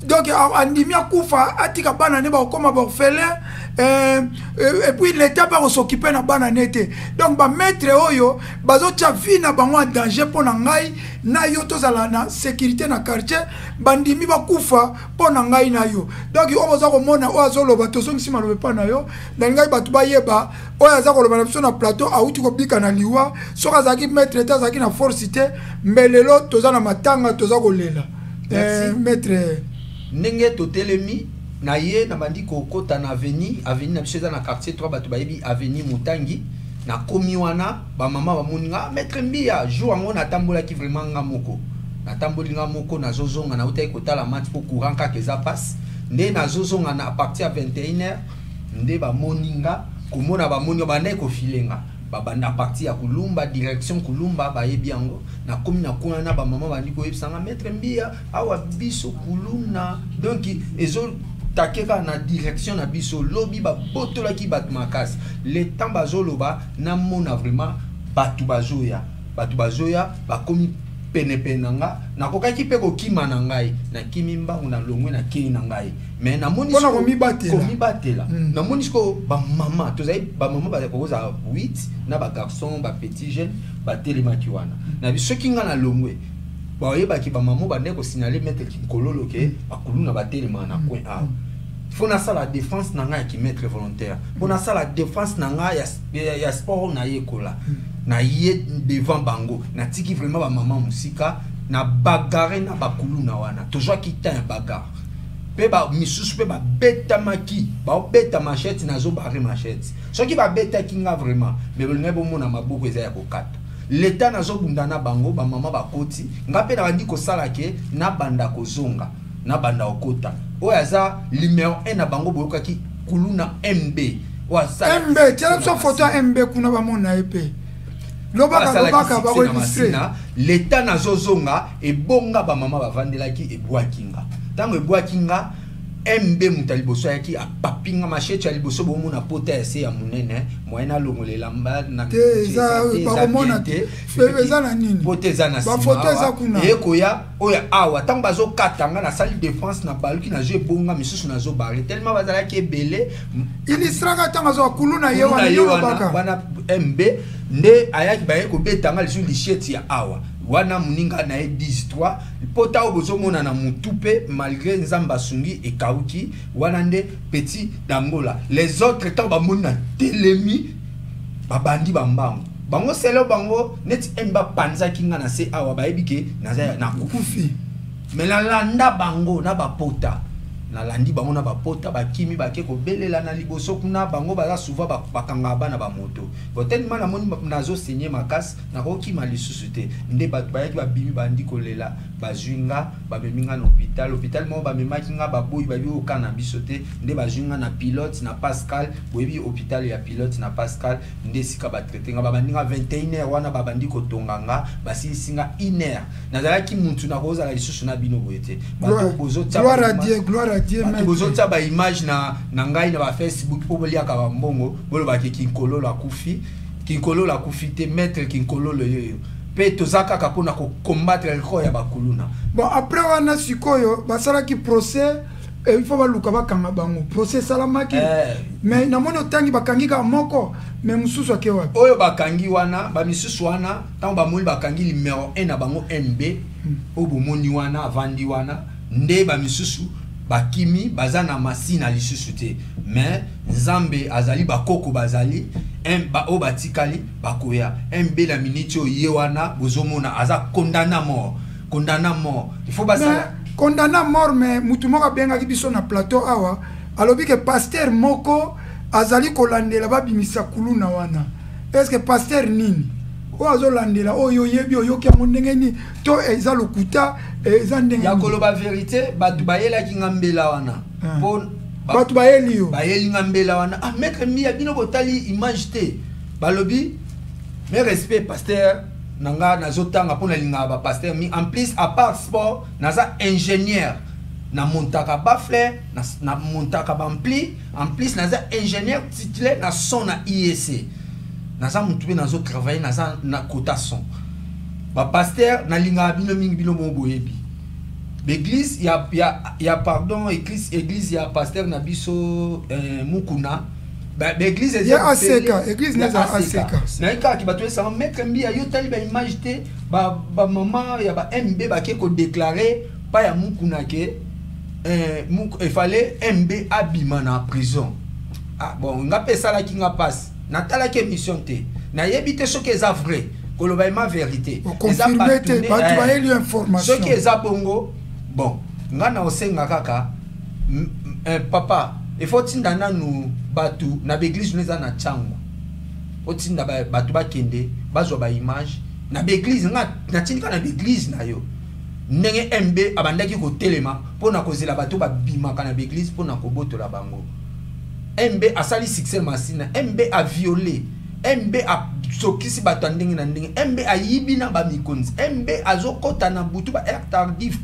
Donc andimi akufa, atika bana ne bakokoma baorphelin, et puis l'état mpe akos'occuper na bana ne te. Donc bamaître oyo bazotia vie na bango en danger mpo na ngai na yo tozala na sécurité na quartier, bandimi bakufa mpo na ngai na yo. Donc oyo boza komona, oyo azoloba, tozongisi maloba epa na yo. Nalingai bato bayeba, oyo aza koloba na biso na plateau awuti kobika na liwa. Soki azalaki maître te, azalaki na force te, mbe lelo toza na matanga, toza kolela. Maître. Ndenge totelemi na ye, nabandi kokota na avenue. Avenue na biso eza na quartier 3, bato bayebi avenue Motangi. Nakomi wana, bamama bamoni nga, maître Mbiya. Jour yango natambolaki vraiment nga moko, natamboli nga moko, nazozonga, nautaki kotala match mpo courant kaka eza passe. Nde nazozonga na partir ya 21 heure, nde bamoni nga. Komona bamoni nga, bandaki kofiler nga, babanda partir ya Kulumba, direction Kulumba, bayebi yango. Nakomi na kuna na bamama bandi koyebisa nga: "Maître Mbiya, awa biso kuluna." Donc ezotake kaka na direction na biso. Lobi babotolaki bato makasi. Le temps bazoloba, namona vraiment bato bazoya, bato bazoya, bakomi penepene na nga. Nakokaki mpe kokima na ngai, nakimi mbangu, nalongwe, nakei na ngai. Mais namoni Mpona komibatela. Komibatela. Namoni sikoyo bamama, tozali bamama bakozala 8 na bagarçon, bapetit jeune batelemaki wana na biso. Soki nga nalongwe, bayebaki bamama bandeki kosignaler maître Kinkololo ke bakuluna batelemaka na coin awa. Fo nasala défense na ngai ya kimaître volontaire, mpo nasala défense na ngai ya sport oyo nayekola. Na ye devant bango, natiki vraiment bamama mosika, na bagarre na bakuluna wana. Tozwaki temps ya bagarre mpe misusu mpe babetamaki, baobeta machette, nazobarrer machette. Soki babetaki nga vraiment, mais bolingai bomona maboko eza ya kokata. Leta nazobunda na bango, bamama bakoti, nga mpe nabandi kosala ke nabanda kozonga, nabanda kokota. Oyo aza numéro 1 na bango, boyokaki kuluna MB oyo asalaki MB, tiela biso foto ya MB kuna, bamona ye mpe. Lobaka. Asalaki Lobaka. succès na Bakoillustrer. Masina. Leta nazozonga, ebonga bamama bavandelaki, ebwaki nga. Ntango ebwaki nga, MB moto ya liboso ayaki, apapi nga machette ya liboso. Bomona pota ya se ya monene, moyen nalongola elamba na Te, eza bakomona te. Eza na nini? Pota eza na nsima. Bafoto eza awa. kuna. Eyekoya oyo awa, ntango bazokata nga, nasali défense, na baluki, nazwi ebonga misusu, nazobarrer tellement bazalaki ebele. Illustraka ntango azwa kuluna ye Kuluna wana. ye Yo wana. lobaka. Wana MB nde ayaki, baye kobeta nga lisusu machette ya awa wana. Moninga na ye 10 3 pota oyo bozomona na motu mpe, malgré Nzambe asungi, ekauki. Wana nde petit dangola. Les autres, ntango bamoni na telemi, babandi bambango bango selo bango neti M bapanzaki nga na se awa, bayebi ke naza nakufi. Kufi. Me nalanda bango na bapota, nalandi bango na bapota, bakimi, bake kobelela na liboso kuna. Bango baza souvent bakangaka bana bamoto. Bon, tellement namoni nazosaigner makasi, nakokima lisusu te. Nde bato bayaki, babimi, bandi kolela, bazwi nga, bamemi nga na hôpital. Hôpital moko bamemaki nga, baboyi, babi oka na biso te. Nde bazwi nga na Pilote na Pascal, boyebi hôpital ya Pilote na Pascal, nde esika batraiter nga. Babandi nga 21 heure wana, babandi kotonga nga, basilisi nga 1 heure. Nazalaki mutu nakozala lisusu na bino boye te. Bato bozotia Gloire à Dieu, gloire à Dieu. Bato Maître. bozotia baimage na ngai na bafacebook mpo boliaka bambongo, bolobaki Kinkololo akufi. Kinkololo akufi te, maître Kinkololo yoyo mpe toza kaka mpona kocombattre eloko ya bakuluna. Bon, après wana sikoyo basalaki procès, il faut baluka bakanga bango. Procès esalamaki. Mais namoni otangi bakangi kaka moko, mais mosusu ake wapi? Oyo bakangi wana, bamisusu wana, ntango bamoni bakangi numéro 1 na bango MB oyo bomoni wana avandi wana, nde bamisusu bakimi, baza na Masina lisusu te. Mais Nzambe azali, bakoko bazali, oyo batikali bakoya. MB na miniti oyo ye wana bozomona aza condamné à mort, condamné à mort. Il faut basala Mais condamné à mort, mais mutu moko abengaki biso na plateau awa, alobi ke pasteur moko azali kolandela babimisa kuluna wana. Est ce que pasteur nini oyo azolandela, oyo oyebi, oyoki yango ndenge nini? To eza lokuta, eza ndenge Ya nini? koloba vérité, bato bayelaki nga mbela wana. Ah. Bato bayeli yo? Bayeli nga mbela wana: "Ah, maître Mbiya, bino botali image te." Balobi, mes respect, pasteur na nga, nazotanga mpo nalingaka bapasteur mi. En plus, à part sport, naza ingénieur, namontaka baffle, namontaka baampli. En plus naza ingénieur titulaire na son na IEC. Naza motu mpe nazotravailler, naza na kota son. Bapasteur, nalingaka bino mingi, bino mo boyebi. Baeglise ya pardon, église ya pasteur na biso Mukuna, baeglise eza ACK, église neza ACK. Naye kaka bato esanga maître Mbiya, yo tali baimage te, bamama ya ba MB bake kodéclarer pa ya Mukuna ke efale MB abima na prison. Ah bon, nga mpe esalaki nga mpasi, natalaki émission te, nayebi te soki eza vrai. Koloba ema vérité, bato bayeli information. Soki eza bongo, bon, nga na osenga kaka papa, il faut tinda nanu bato na baeglise no eza na ntango, otinda bato bakende bazwa baimage na baeglise. Nga natindi kaka na baeglise na yo ndenge MB abandaki kotelema mpona kozela bato babimaka na baeglise mpona kobotola bango. MB asali succès Masina, MB aviolé, MB asokisi bato ya ndenge na ndenge, MB ayibi na bamikonzi, MB azokɔta na butu ba heure tardif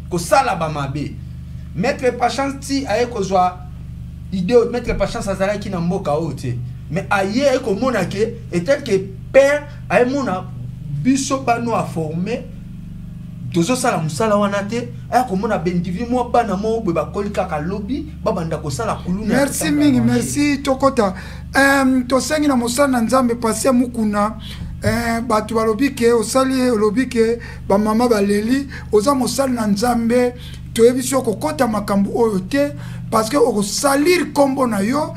kosala bamabe. Maître Patience ti aye kozwa idée oyo, maître Patience azalaki na mboka oyo te, mais aye aye komona ke etel ke père ayemona biso bano aforme tozosala mosala wana te, aya komona baindividu mwa bana moko boye bakoli kaka lobi babanda kosala kuluna. Merci mingi, merci. Tokota tosengi na mosala na Nzambe pasi ya Mukuna. Bato balobi ke osali, olobi ke bamama baleli, oza mosali na Nzambe, toyebi so okokɔta makambo oyo te parce que okosalir nkombo na yo.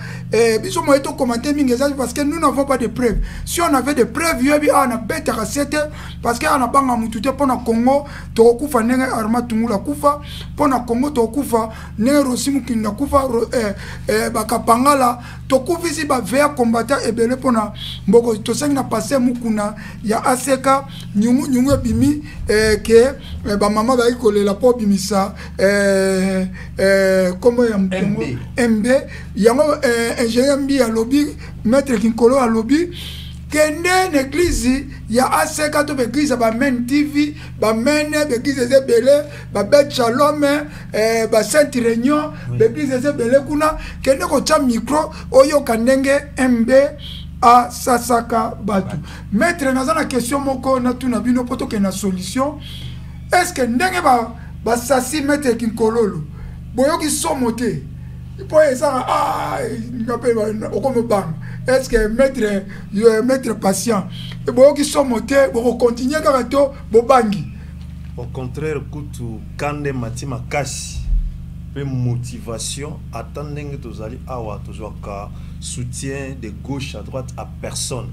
Biso moye tokomante mingi eza parce que nous n'avons pas de preuves. Si on avait des preuves, yoyebi awa nabetaka se te parce que awa nabanga mutu te. Mpo na Congo tokokufa ndenge Arma Tungula akufa, mpo na Congo tokokufa ndenge Rosi Mukinda akufa, bakapangala tokufisi bavea combattant ebele mpo na mboko. Tosengi na pasteur Mukuna ya ACK, nyungu nyungu ebimi ke bamama bayaki kolela mpo obimisa nkombo ya motongo MB yango. Ingénieur Mbi alobi, maître Kinkolo alobi, kende na église ya ACK to baeglise ya Bamene TV, Bamene, baeglise eza ebele, Babet Shalom, Basainte Réunion, baeglise eza ebele kuna, kende kotya micro oyoka ndenge MB asasaka bato. Maître, naza na question moko natuna bino mpo tokende na solution. Est ce que ndenge basasi maître Kinkololo, boyoki somo te? Mpo ezaka nga mpe okomobanga. Est ce que maître Patient, boyoki somo te? Bokokontinue kaka to bobangi? Au contraire kutu, kande mati makasi mpe motivation. Ata ndenge tozali awa, tozwaka soutien de gauche à droite à personne,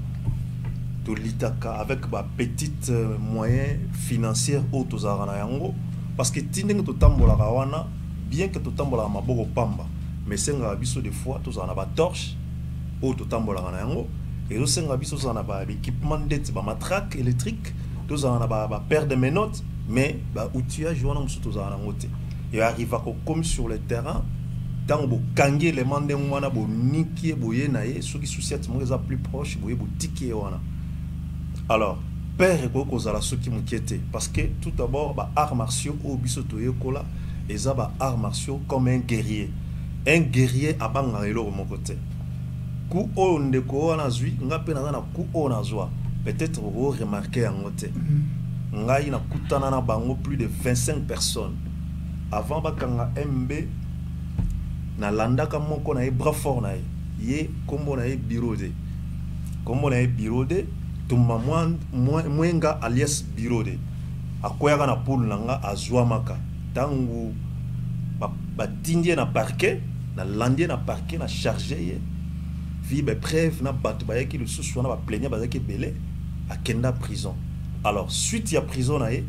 tolitaka avec bapetite moyen financière oyo tozalaka na yango, parce que ti ndenge totambolaka wana, bien que totambolaka maboko pamba, mais esengaka biso des fois tozala na batorche oyo totambolaka na yango, ezosengaka biso tozala na baéquipement ndeti bamatraque électrique, tozala na bapaire de menottes, mais baoutillage wana mosusu tozala nango te. E arrivaka okomi sur le terrain, ntango bokangi élément ndenge wana, boniki ye boye na ye, soki sous-ciat moko eza plus proche boye, botiki ye wana. Alors père ekoki kozala soki moke te, parce que tout d'abord baarts martiaux oyo biso toyekola eza baarts martiaux comme un guerrier. Un guerrier abangaka eloko moko te. Ku oyo ndeko wana azwi, nga mpe naza na ku oyo nazwa, peut-être oremarquer yango te. Ngai nakutana na bango plus de 25 personnes avant bakanga MB. Nalandaka moko na ye, bras fort na ye, ye nkombo na ye Biro de, nkombo na ye Biro de Tumba Mwenga alias Biro de. Akweyaka na pole na nga, azwamaka ntango batindi ye na parquet, nalandi ye na parquet, na charge ye vi bapreuve na bato bayaki lisusu wana, baplaignant bazalaki ebele, akenda prison. Alors suite ya prison na ye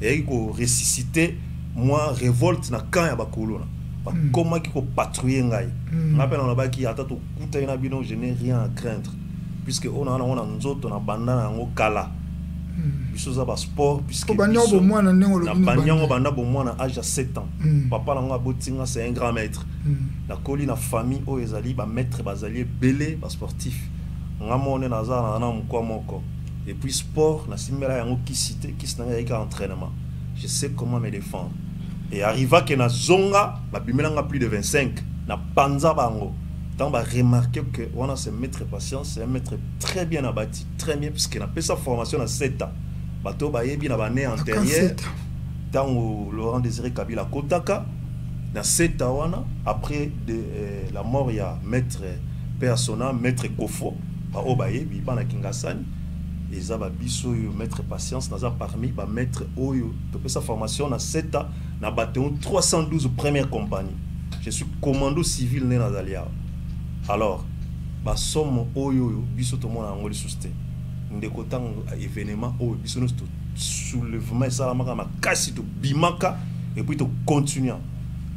eyaki koressusciter mwa révolte na camp ya bakolona, bakomaki kopatrouiller ngai. Ngai mpe nalobaki, ata tokutaki na bino, je n'ai rien à craindre, puisque oyo naa nango na nzoto na banda na yango kala. Biso oza basport, puisque Obandi yango bomwana, ndenge olobi. Nabandi yango banda bomwana, âge ya 7 ans. Papa nango abotinga, c'est un grand maître. Nakoli na famille oyo ezali bamaître, bazali ebele basportif. Nga moko nde naza na mokwa moko. Et puis sport nasimbela yango kisi te, kisi na ngai ezalaki entraînement. Je sais comment me défendre. Et arriva ke nazonga, babimelanga plus de 25 na panza bango. Ntango baremarquer que wana c'est maître Patience, c'est un maître très bien abattu, très bien, puisque napesa formation na 7 ans. Bato bayebi na baannée antérieure. Ntango Laurent Désiré Kabila akotaka na seta wana, après la mort ya maître Persona, maître Kofo, baoyo bayebi bana Kingasani, eza babiso oyo maître Patience naza parmi bamaître oyo topesa formation na seta na bataillon 312 première compagnie. Je suis commando civil nde nazali awa. Alors basomo oyo oyo biso tomona yango lisusu te, ndeko. Ntango événement oyo, biso nyonso soulèvement esalamaka makasi, tobimaka et puis tocontinue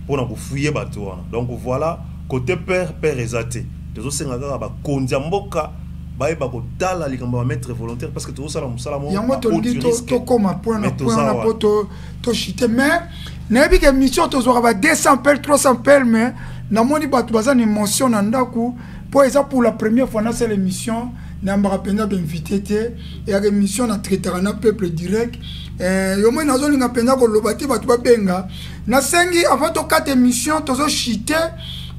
mpona kofuye bato wana. Donc voilà, côté père, père eza te. Tozosenga kaka bakonzi ya mboka bayeba kotala likambo ya maître volontaire, parce que tozosala mosala moko yango. Tolingi tokóma point na point wana mpo tochite, mais nayebi ke mission tozwaka ba 200 appels, 300 appels, mais namoni bato baza na émotion na ndako, mpo eza pour la première fois nasala émission. Nayambaka mpenza bainvité te, eyaka émission na traitaka na peuple direct. Yo moi nazolinga mpenza koloba te, bato babenga. Nasengi avant tokata émission, tozochite,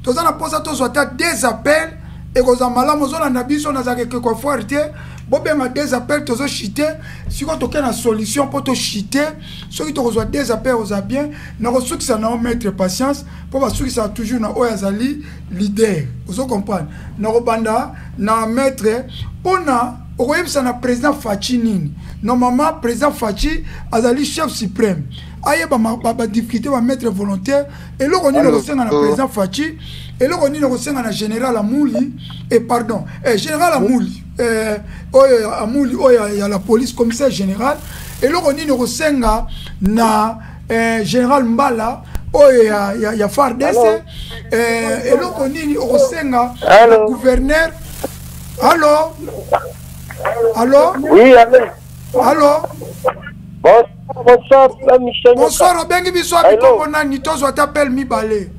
toza na mposa tozwa ata deux appels, ekozala malamu. Ozolanda biso, nazalaka ekeko foire te. Bobenga deux appels, tozochite. Sikoyo toke na solution mpo tochite. Soki tokozwa deux appels, oza bien. Nakosukisa na yo, maître Patience, mpo basukisaka toujours na oyo azali leader, ozo comprendre. Nakobanda na maître. Mpona okoyebisa na président Fatshi nini? Normalement président Fatshi azali chef suprême, ayeba badifficulté bamaître volontaire. Eloko nini okosenga na président Fatshi? Eloko nini okosenga na général Amuli, et pardon, général Amuli, oyo Amuli oyo ya la police, commissaire général? Eloko nini okosenga na général Mbala oyo ya FARDC? Eloko nini okosenga na gouverneur? Allo, allo? Oui, allo. Allo. Bonsoir, Michel. Bonsoir, obengi biso api? Kombo nani? Tozwa ata appel mibale.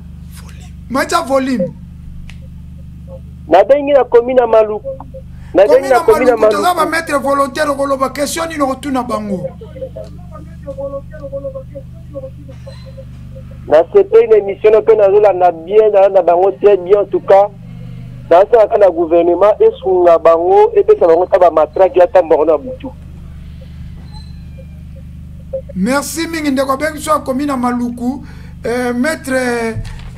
Matia volume. Nabengi na komi na Maluku. Nabengi na komi na Maluku. Toza bamaître volontaire. Okoloba question nini? Okotuna bango? Nasepeli na émission mpe nazolanda bien, nalanda bango très bien. En tout cas nasalaka na gouvernement esunga bango, epesa bango ta bamatrake atambango na butu. Merci mingi, ndeko abengi biso akomi na Maluku. Maître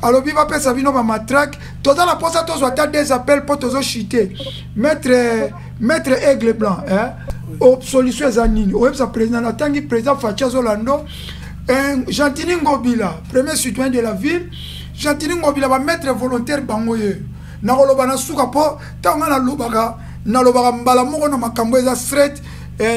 alobi bapesa bino bamatrake. Toza na mposa tozwa ata des appels mpo tozochite. Maître Aigle Blanc, eh? Solution eza nini oyebisa président? Natangi président Fatshi azolando, Gentiny Ngobila, premier citoyen de la ville, Gentiny Ngobila, bamaître volontaire bango ye. Nakoloba na suka, mpo ntango ngai nalobaka, nalobaka mbala moko na makambo eza straight.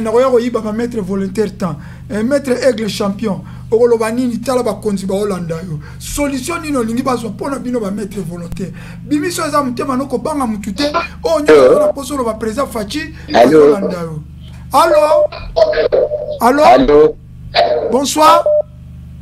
Nakoya koyiba bamaître volontaire temps. Maître Aigle Champion, okoloba nini? Tala bakonzi baolanda yo. Solution nini olingi bazwa mpona bino bamaître volontaire? Bimiso eza motema no, kobanga mutu te. Oyo nyonso na mposo oloba, président Fatshi azolanda yo. Allo, allo? Allo. Bonsoir.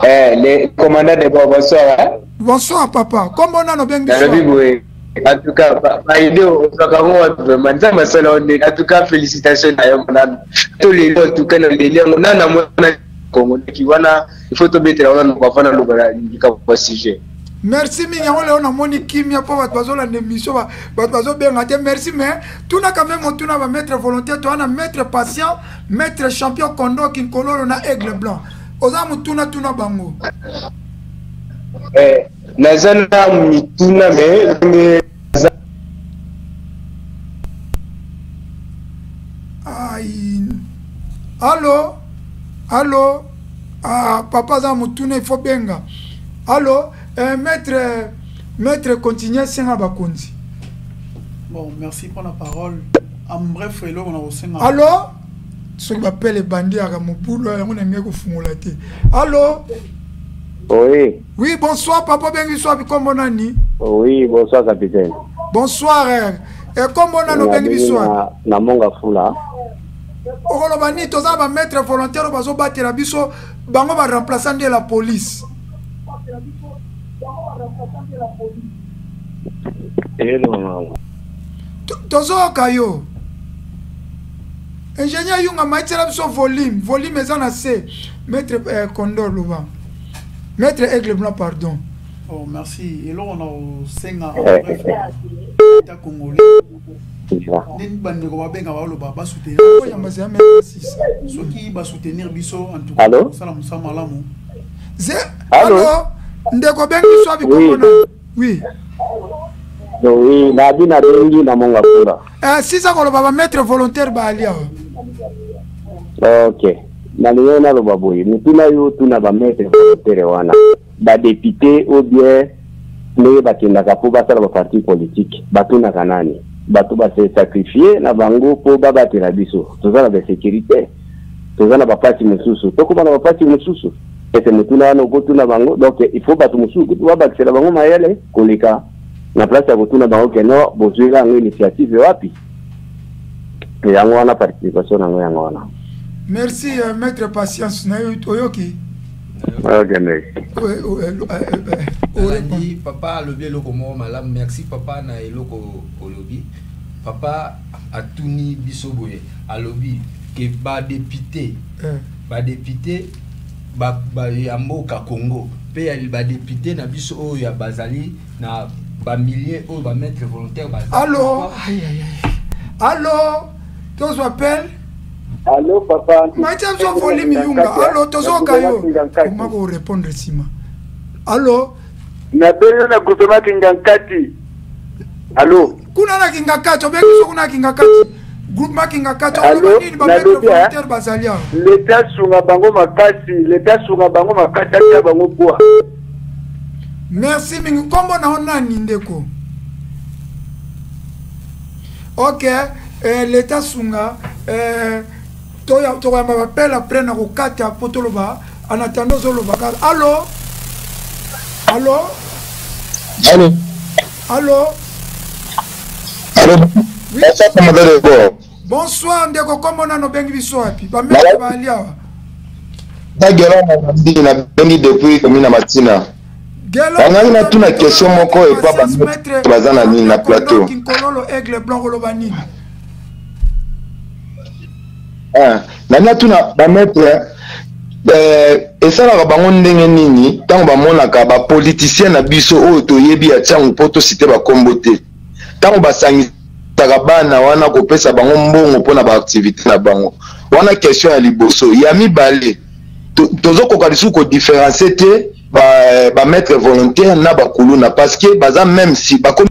Eh, le commandant de bord, bonsoir. Hein? Bonsoir papa. Kombo nano obengi? Nalobi boye. En tout cas, baide ozwaka ngo wapi vraiment? Nzambe asala yo ndenge. En tout cas, félicitations na yo nanu. To lelo, en tout cas, na leli yango nana mwana Congo ndeki wana, il faut tobetela wana noko avant naloba na likambo ya sujet. Merci mingi. Yango leo namoni kimia mpo bato bazolanda émission, bato bazobenga te. Merci, mais tuna quand même, otuna bamaître volontaire. Toza na maître Patient, maître Champion Kondo Kinkololo na Aigle Blanc. Oza motuna, tuna bango. Naza na mituna, mais ndenge Ai. Allo, allo? Ah, papa aza motuna, il faut benga. Allo, maître, continue, senga bakonzi. Bon, merci pour la parole. En bref, eloko na kosenga. Allo, soki bapele ebandi yaka mobulu yango, na ngai kofungola te. Allo? Oui. Oui, bonsoir papa, obengi biso wapi? Kombo nani? Oui, bonsoir capitaine. Bonsoir. Kombo nani? Obengi biso wapi? Na Monga Fula. Okoloba nini? Toza bamaître volontaire oyo bazobatela biso, bango baremplaçant nde la police. Hello. Tozoyoka yo. Ingénieur Yunga, maitiela biso volume, volume eza na se. Maître Condor, loba. Maître Aigle Blanc, pardon. Oh, merci. Eloko na kosenga, en bref, état congolais. Ndenge bandeko babenga baloba basoutenir soki basoutenir biso en tout cas kosala mosala malamu. Allo, ndeko obengi biso wapi? Komona oui. Oui, nabi nabengi na monga pula. Eh, sisa koloba ba maître volontaire baali awa. Ok, nalingi naloba boye, motuna yo tuna ba maître volontaire wana badepute ou bien ndenge bakendaka mpo basala baparti politique, batunaka nani? Bato base sacrifie na bango mpo babatela biso. Toza na basécurité, toza na bapasi mosusu, tokóma na bapasi mosusu ese motuna wana okotuna bango. Donc il faut bato mosusu kutu babakisela bango mayele koleka na place ya kotuna bango keno bozwela yango initiative wapi. Yango wana participation nango yango wana. Merci maître Patience na oyoki. Ok, merci. Olandi papa alobi eloko moko malamu. Merci papa na eloko olobi. Papa atuni biso boye, alobi ke badepute badepute ya mboka Congo mpe ya badepute na biso oyo ya bazali na bamilie oyo bamaître volontaire. Allo, allo, tozwa appel. Allo papa. Matia biso volume yunga. Allo, tozoka yo. Koma ko répondre nsima. Allo. Nabengi na groupement Kingankati. Allo. Kuna na Kingakati, obengi biso kuna na Kingakati. Groupement Kingakati, oloba nini bamaître volontaire bazali awa? Leta asunga bango makasi, leta asunga bango makasi, atia bango poa. Merci mingi. Nkombo na yo nani ndeko? Ok, leta sunga tokoyamba bapele après na kokata mpo toloba en attendant ozoloba kaka. Allo, allo. Allo. Allo. Allo. Oui. Bonsoir, commandant de bord. Bonsoir ndeko, kombo nano, obengi biso wapi? Bameke baali awa. Gelo nabengi nabengi depuis commune na Matina. Bangai natuna question moko epa bato baza na nini na plateau. Kinkololo Aigle Blanc, oloba nini? Nani atuna bamaître esalaka bango ndenge nini ntango bamonaka bapoliticien na biso oyo toyebi ya ntiango mpo tosite bakombo te, ntango basangisaka bana wana kopesa bango mbongo mpona baaktivité na bango wana? Question ya liboso. Ya mibale, tozokoka lisusu kodifferencie te bamaître volontaire na bakuluna parce que baza même si bakomi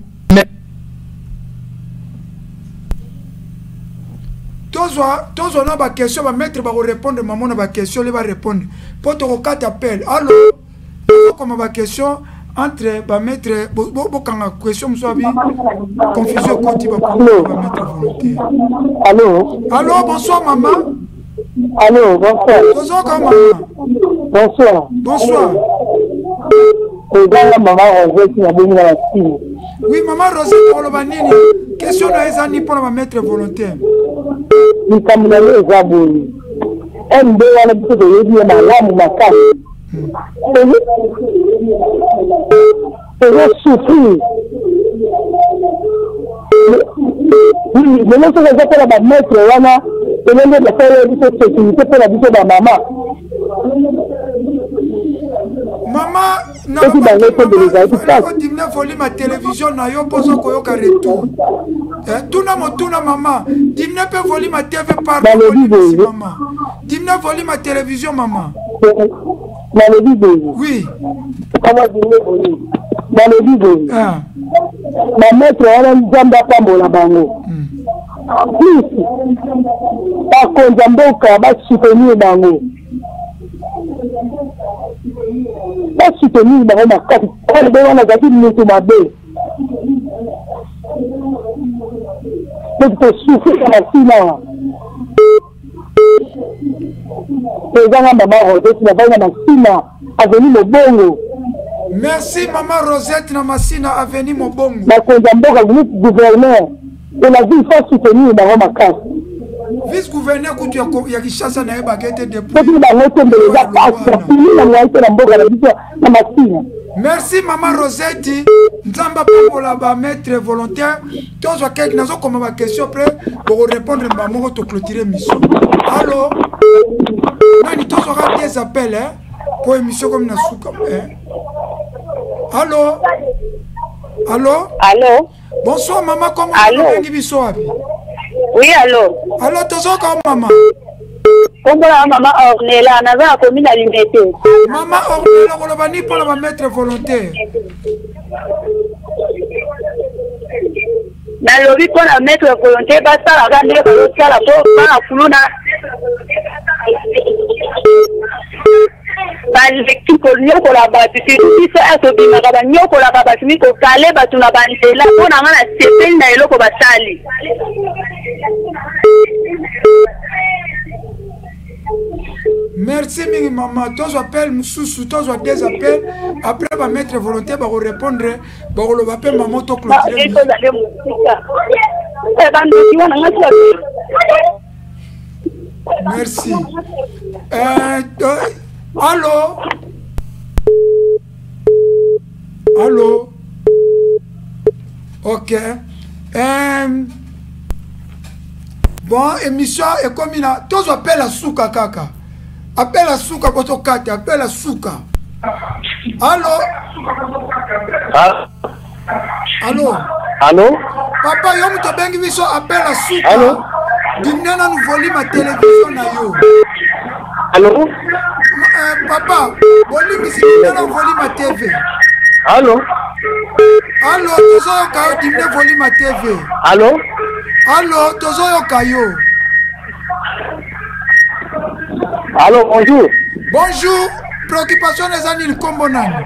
Tozwa na baquestion, bamaître bakorépondre mamo na baquestion le barépondre mpo tokokata appel. Allo, tozokoma baquestion entre bamaître, bokanga question mosusu abi confusion ekoti bamaître volontaire. Allo. Allo, bonsoir mama. Allo, bonsoir. Tozoka mama. Bonsoir. Bonsoir. Ezanga mama Rosette, nabengi na Masini. Oui, mama Rosette, oloba nini? Question na eza nini mpona bamaître volontaire? Likambo na yo eza boye, mb wana biso toyebi ye malamu makasi, tozosouffrir lelo soki eza mpona bamaître wana lelo nde basaleli biso sécurité mpona biso bamama. Mama, soki bango etembele ezalaki pasi. Diminuer volume ya télévision na yo mpo oza koyoka retour. Tuna motuna mama, diminuer mpe volume ya TV, pardon. Balobi boye. Mama, diminuer volume ya télévision mama. Nalobi boye. Oui. Nalobi boye, bamaître wana Nzambe apambola bango plus, bakonzi ya mboka basoutenir bango, basoutenir bango makasi. Be wana azalaki moto mabe, donc tosouffrir na masina. Ezanga mama Rosette, navandi na Masina, avenue Mobongo. Merci mama Rosette na Masina, avenue Mobongo. Bakonzi ya mboka, gouverneur de la ville, faut soutenir bango makasi. Vice gouverneur kutu ya Kinshasa nayebaka ete depuis soki bango tombele eza pasi, bapili na ngai te na mboka na biso na Masina. Merci mama Rosette, Nzambe apambola bamaître volontaire. Tozwa quelque, nazokoma baquestion après bokorépondre mbala moko, toclôture émission. Allo, nani? Tozwaka des appels hein? Po émission komi na suka hein? Allo, allo. Allo. Bonsoir mama, comment Allô? obengi biso wapi? Oui, allo. Allo, tozoka yo, mama. Kombo na mama Ornella, naza na commune ya Limete. Mama Ornella, koloba nini mpona ba maître volontaire? Nalobi mpo na maître volontaire basalaka ndenge bazosala mpo bana kuluna baleki konyokola bato, surtout biso ya tobimaka banyokolaka bato mi kokale bato na banzela. Mpo na nga nasepeli na eloko basali. Merci mingi mama. Tozwa appel mosusu, tozwa deux appels, après ba maître volontaire bakorépondre, bakoloba mpe mama to clôturer. Tozali mosika, bandoki wana nga ti. Merci. Allô, allô. Ok, bon, émission ekomi na tozwa appel ya suka kaka, appel ya suka po tokata, appel ya suka. Allo? Allo? Allo? Papa, yo moto obengi biso, appel ya suka. Allo? Diminuer nanu volume ya télévision na yo. Allo? Papa, bolimbisi, diminuer nanu volume ya TV. Allo? Allo, tozoyoka yo, diminuer volume ya TV. Allo? Allo, tozoyoka yo. Allo, bonjour. Bonjour, préoccupation eza nini, nkombo nani?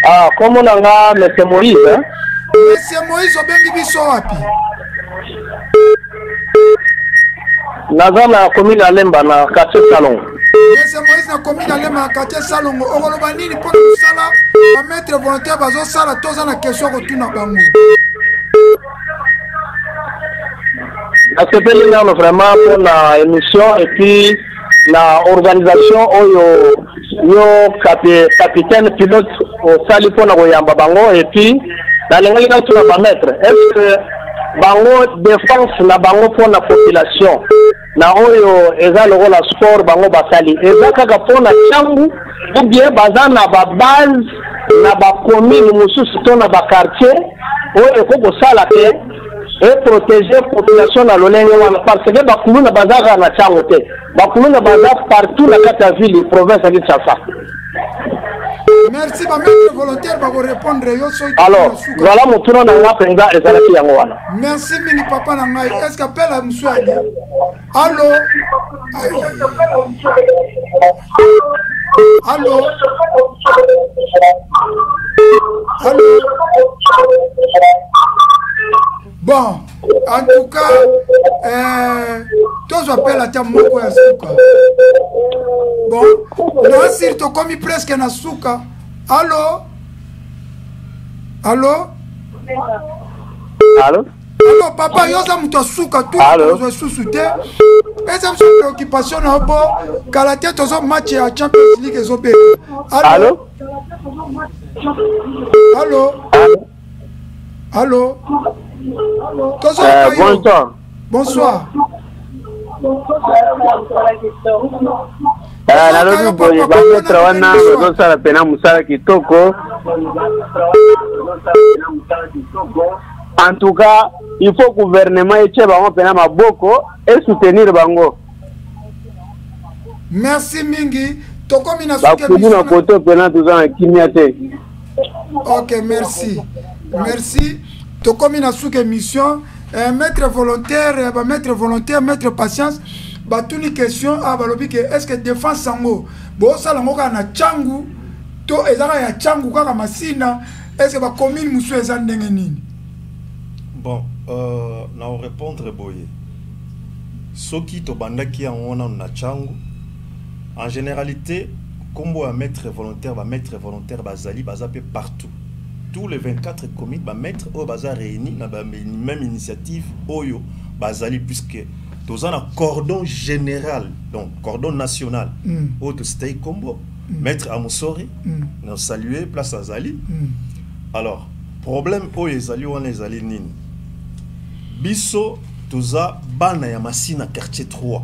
Ah, kombo na nga Monsieur Moïse, hein? Monsieur Moïse, obengi biso wapi? Naza na commune ya Lemba, na quartier Salon. Monsieur Moïse na commune ya Lemba na quartier Salongo, okoloba nini mpona mosala bamaître volontaire bazosala? Toza na question ya kotuna bango. Nasepeli nano vraiment mpona émission et puis na organisation oyo yo capitaine pilote osali mpona koyamba bango. Et puis nalingaki natuna bamaître, est ce que bango défense na bango mpona population na oyo eza lokola sport bango basali eza kaka mpona Tshangu ou bien baza na babase na bacommune mosusu to na baquartier oyo ekoki kosala ke eprotéger population na lolenge wana? Parce que bakuluna baza kaka na Tshangu te, bakuluna baza partout na kati ya ville province ya Kinshasa. Merci, bamaître volontaire bakorépondre yo soki. Alors voilà, motuna na nga mpenza ezalaki yango wana. Merci mingi papa na ngai. Est ce que appel ya mosu ali? Allo, allo, allo. Bon, en tout cas, tozwa appel ata moko ya suka. Bon, nasir tokomi presque na suka. Allo, allo. Allo? Allo papa, yo oza moto ya suka. Allo? Tozwa lisusu te. Eza biso préoccupation na yo mpo kala te tozo match ya Champions League ezobeta. Allo? Allo, allo, tozoyoka yo. Bonsoir. Bonsoir. Nalobi boye, bamaître wana bazosala mpena mosala kitoko. En tout cas, il faut gouvernement etie bango mpena maboko, esoutenir bango. Merci mingi, tokomi na suka. Bakubu na koto mpena toza na kimia te. Ok, merci, merci. Tokomi na suka émission. Maître volontaire, bamaître volontaire, maître Patience, batuni question a balobi ke est ce que défense yango bosala yango kaka na Tshangu to eza kaka ya Tshangu, kaka Masina? Est ce que bacommune mosusu eza ndenge nini? Bon, na répondre boye, soki tobandaki yango nanu na Tshangu, en généralité nkombo ya maître volontaire, bamaître volontaire bazali, baza mpe partout, tous les 24 communes. Bamaître oyo baza réunis na ba même initiative oyo bazali, puisque toza na cordon général, donc cordon national oyo tositaki nkombo maître Amosori, na salue place azali. Alors problème oyo ezali wana ezali nini? Biso toza bana ya Masina, quartier 3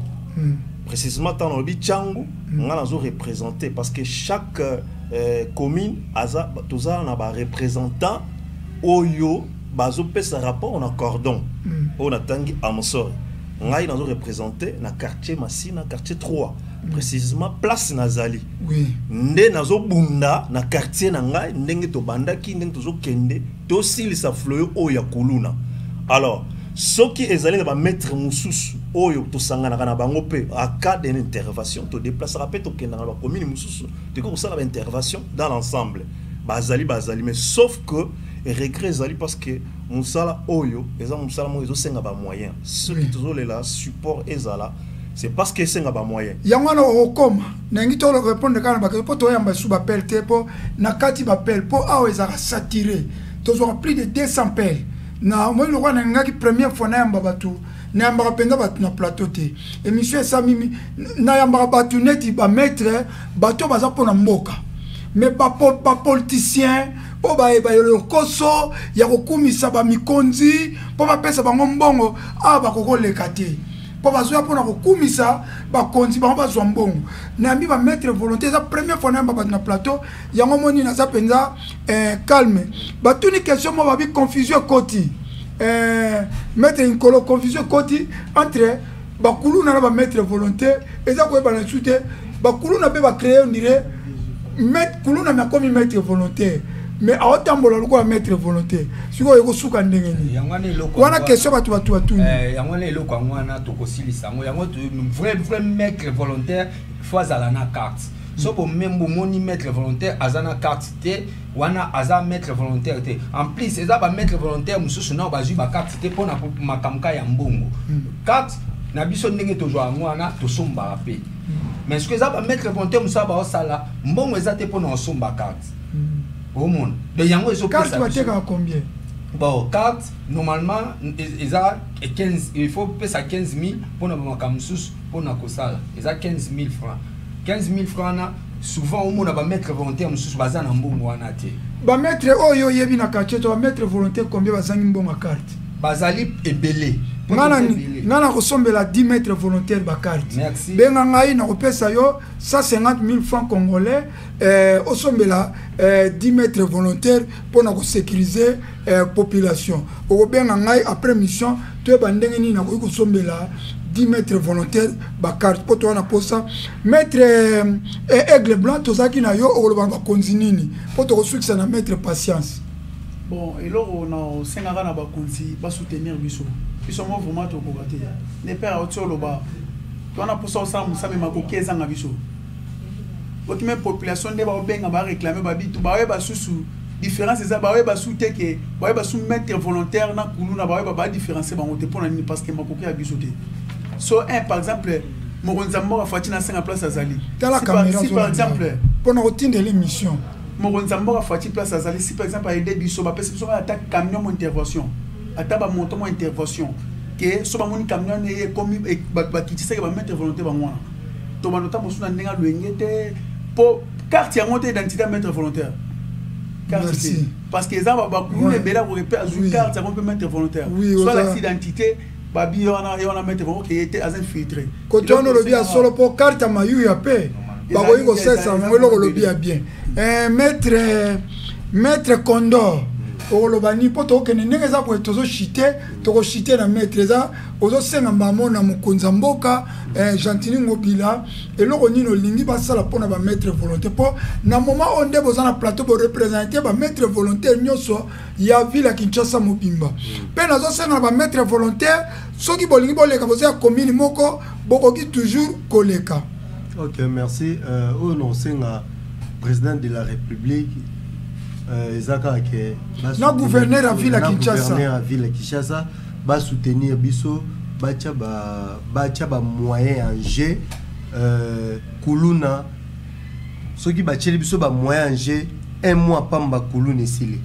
précisément. Ntango nalobi Tshangu, nga nazo représenter parce que chaque Commune aza, toza na bareprésentant oyo bazopesa rapport na cordon. Oyo natangi amsor, ngai nazo représente na quartier Masina, quartier 3 précisément, place nazali. Nde nazobunda na quartier na ngai, ndenge tobandaki, ndenge tozokende tosilisa fléau oyo ya kuluna. Alors soki ezali na bamaître mosusu oyo tosanganaka na bango mpe en cas d'une intervention, todéplasaka mpe, tokendaka na bacommune mosusu, tokoki kosala baintervention dans l'ensemble. Bazali, mais sauf que regret ezali parce que mosala oyo eza mosala moko ezosenga bamoyen. Soki tozolela support ezala, c'est parce que esenga bamoyen. Yango wana okokoma nangi to répondre kaka na baquestion mpo toyamba lisusu baappel te, mpo na kati baappel, mpo awa ezalaka saturé, tozwaka plus de 200 appel na moi. Lokola nalingaki première fois nayamba bato, nayambaka mpenza bato na plateau te. Émission esamimi, nayambaka bato neti bamaître, bato baza mpona mboka, mais bapoliticien mpo bayeba lokoso ya kokumisa bamikonzi mpo bapesa bango mbongo, awa bakokoleka te, mpo bazoya mpona kokumisa bakonzi, bango bazwa mbongo. Nayambi bamaître volontaire, eza première fois nayamba bato na plateau. Yango moni naza mpenza calme. Batuni question mo babi confusion ekoti, maître Nkolo, confusion ekoti entre bakuluna na bamaître volontaire, eza koyebana lisusu te. Bakuluna mpe bacréer, on dirait kuluna me akomi maître volontaire, mais aotambola lokola maître volontaire. Sikoyo ekosuka ndenge nini? Wana question bato batuni. Yango wana eloko yango wana tokosilisa yango. Yango vrai maître volontaire faut azala na carte. So bomoni maître volontaire aza na carte te, wana aza maître volontaire te. En plus eza bamaître volontaire mosusu nao bazwi bacarte te mpona makambo ka ya mbongo. Carte na biso, ndenge tozwa yango wana, tosombaka mpe, mais soki eza bamaître volontaire mosusu baosala, mbongo eza te mpona osomba carte. Omona, donc yango ezopesa. Batekaka combien? Bon, carte normalement eza 15, il faut pesa 15 000 mpona bamakambo mosusu. Mpona kosala eza 15 000 francs. 15 000 francs na souvent omona bamaître volontaire mosusu baza na mbongo wana te. Bamaître oyo oyebi na quartier to bamaître volontaire combien bazangi mbongo ya carte? Bazali ebele. Nga na kosombela 10 maître volontaire bacarte. Benga ngai, nakopesa yo 150 000 francs congolais, osombela 10 maître volontaire mpona kosécuriser population. Okobenga ngai après mission, toyeba ndenge nini nakoki kosombela 10 maître volontaire bacarte, mpo toza na posa. Maître Aigle Blanc, tozalaki na yo, okoloba na bakonzi nini mpo tokosukisa na maître Patience? Bon, eloko na osengaka na bakonzi, basoutenir biso. Biso mo vraiment tokoka te. Ne père auti oloba, towana mposa osala mosala, me makoki ezanga biso. Oki même population nde baobenga, baréclame, babitu baoyeba susu différence eza, baoyeba su te ke baoyeba su maître volontaire na kuluna, baoyeba badifférencie bango te. Mpona nini? Parce que makoki ya biso te. So un par exemple, mokonzi ya mboka Fatshi, na senga place azali. Tala caméra. Si par exemple mpona kotindela émission. Mokonzi ya mboka Fatshi, place azali, si par exemple aide biso, bapesi biso ata camion mo intervention, ata bamoto mo intervention, ke so bamoni camion wana eye ekomi, bakitisaki bamaître volontaire bango wana, to bando ta mosusu na ndenge alwenge te, mpo carte yango te, identité ya maître volontaire, carte te, parce que eza bakuluna ebele akoki mpe azwi carte yango mpe maître volontaire, soit alakisi identité, babi ye wana, ye wana maître volontaire, ye te, aza infiltré. Kote wana olobi ya solo, mpo carte ya mayuya mpe bakoki kosalisa yango. Eloko olobi ya bien. Maître Condor, okoloba nini mpo tokokende ndenge eza boye? Tozoshite, tokoshite na maître. Eza ozosenga mbamo na mokonzi ya mboka Gentiny Ngobila, eloko nini olingi basala mpona bamaître volontaire? Mpo na moment oyo nde boza na plateau, boreprésente bamaître volontaire nyonso ya ville ya Kinshasa mobimba. Mpe nazosenga na bamaître volontaire, soki bolingi boleka, boza ya commune moko, bokoki toujours koleka. Ok, merci. Oyo naosenga président de la République, eza kaka ke na gouverneur ya ville ya Kinshasa. Gouverneur ya ville ya Kinshasa basoutenir biso, batia bamoyen en jeu. Kuluna, soki batieli biso bamoyen en jeu, un mois pamba, kuluna esili.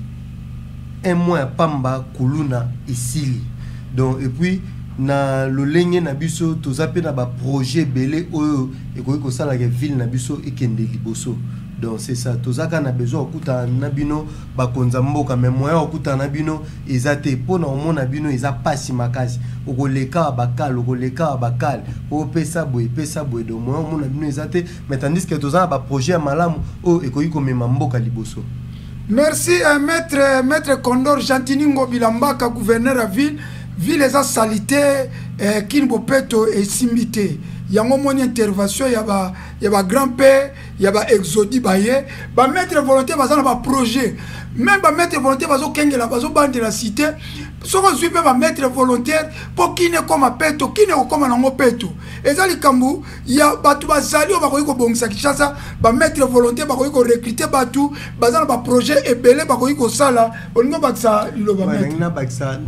Un mois ya pamba, kuluna esili. Donc et puis na lolenge na biso, toza mpe na baprojet ebele oyo ekoki kosalaka ville na biso ekende liboso. Donc c'est ça, toza kaka na besoin ya kokutana na bino bakonzi ya mboka, mais moyen ya kokutana na bino eza te. Mpo na komona bino eza pasi makasi, okoleka wa bakale, okoleka wa bakale, opesa boye, pesa boye, donc moyen omona bino eza te. Mais tandis que toza na baprojet ya malamu oyo ekoki komema mboka liboso. Merci maître, maître Condor Gentini Ngobila Mbaka, gouverneur ya ville. Ville eza salite, kin bopeto esimbi te. Yango moni intervention ya ba, ya ba grand père, ya ba exodi baye, ba maître volontaire baza na ba projet. Même ba maître volontaire bazo kengela, bazo bandela cité. Soko zwi pe ba maître volontaire po kin ekoma peto, kin ekoma nango peto. Eza likambo ya bato bazali oyo bakoki kobongisa Kinshasa, ba maître volontaire bakoki ko recruter bato baza na ba projet ebele bakoki kosala. Olingi obakisa liloba, Ouais, maître? nalingi nabakisa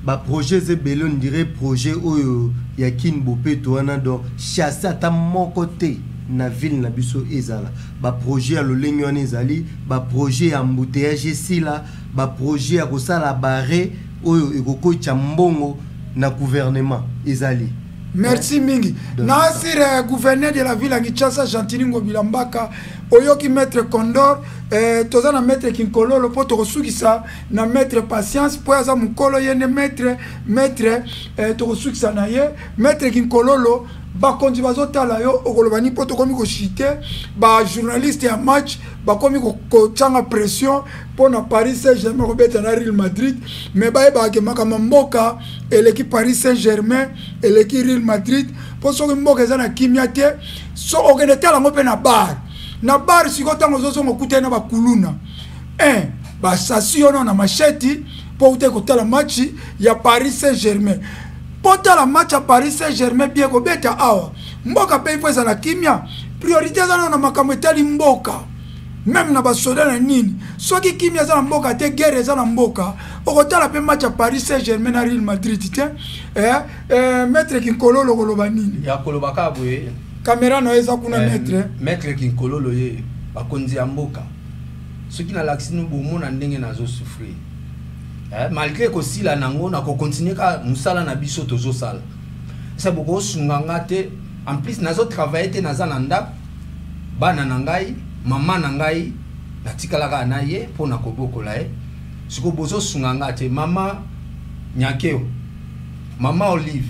ba projet eza ebele, on dirait projet oyo ya kin bopeto wana, donc chasse ata moko te na ville na biso ezala. Ba projet ya lolenge wana ezali, ba projet ya embouteillage esila, ba projet ya kosala barre oyo ekokotya mbongo na gouvernement ezali. Merci mingi. Nasir, gouverneur de la ville ya Kinshasa, Gentiny Ngobila Mbaka, oyoki maître Condor, toza na maître Kinkololo po tokosukisa na maître Patience po aza mokolo ye nde maître, maître tokosukisa na ye maître Kinkololo. Bakonzi bazotala yo, okoloba ni po tokomi kochite ba journaliste ya match bakomi kotianga pression po na Paris Saint-Germain kobeta na Real Madrid, mais bayebaka ke makambo ya mboka eleki Paris Saint-Germain, eleki Real Madrid, po soki mboka eza na kimia te, so okende tala yango mpe na bar. Na bar sikoyo ntango ozozonga okutani na bakuluna 1 basasi yo na machette po ute kotala match ya Paris Saint-Germain. Po tala match ya Paris Saint-Germain bien kobeta awa, mboka pe il faut ezala kimia, priorité eza na makambo etali mboka, même na basoda na nini. Soki kimia eza na mboka te, guerre eza na mboka, okotala pe match ya Paris Saint-Germain na Real Madrid te. Maître Kinkololo koloba nini? Ya koloba kaka boye. Caméra na yo eza kuna, maître. Maître Kinkololo ye bakonzi ya mboka. Soki nalakisi no bomona ndenge nazo souffrir. Malgré kosila nango na ko continuer ka musala na biso tozosala. Sa boko sunga nga te, en plus nazo travailler te, naza na ndako, bana na ngai, mama na ngai natikalaka na ye mpo na kobokola ye. Siko bozo sunga nga te, mama Nyakeo, mama Olive,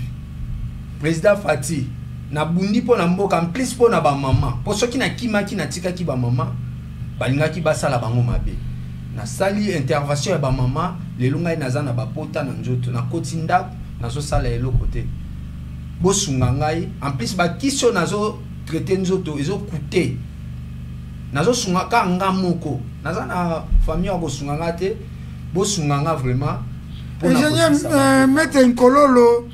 président Fati, nabundi mpo na mboka, en plus mpo na ba mama, mpo soki nakimaki natikaki ba mama balingaki basala bango mabe. Nasali intervention ya ba mama, lelo ngai naza na bapota na nzoto, nakoti ndako nazosala eloko te. Bosunga ngai, en plus bakisi oyo nazo traiter nzoto ezo coûter. Nazosunga ka nga moko, naza na famille ya kosunga nga te, bosunga nga vraiment mpona Ingénieur, kosisa bango. Maître Nkololo,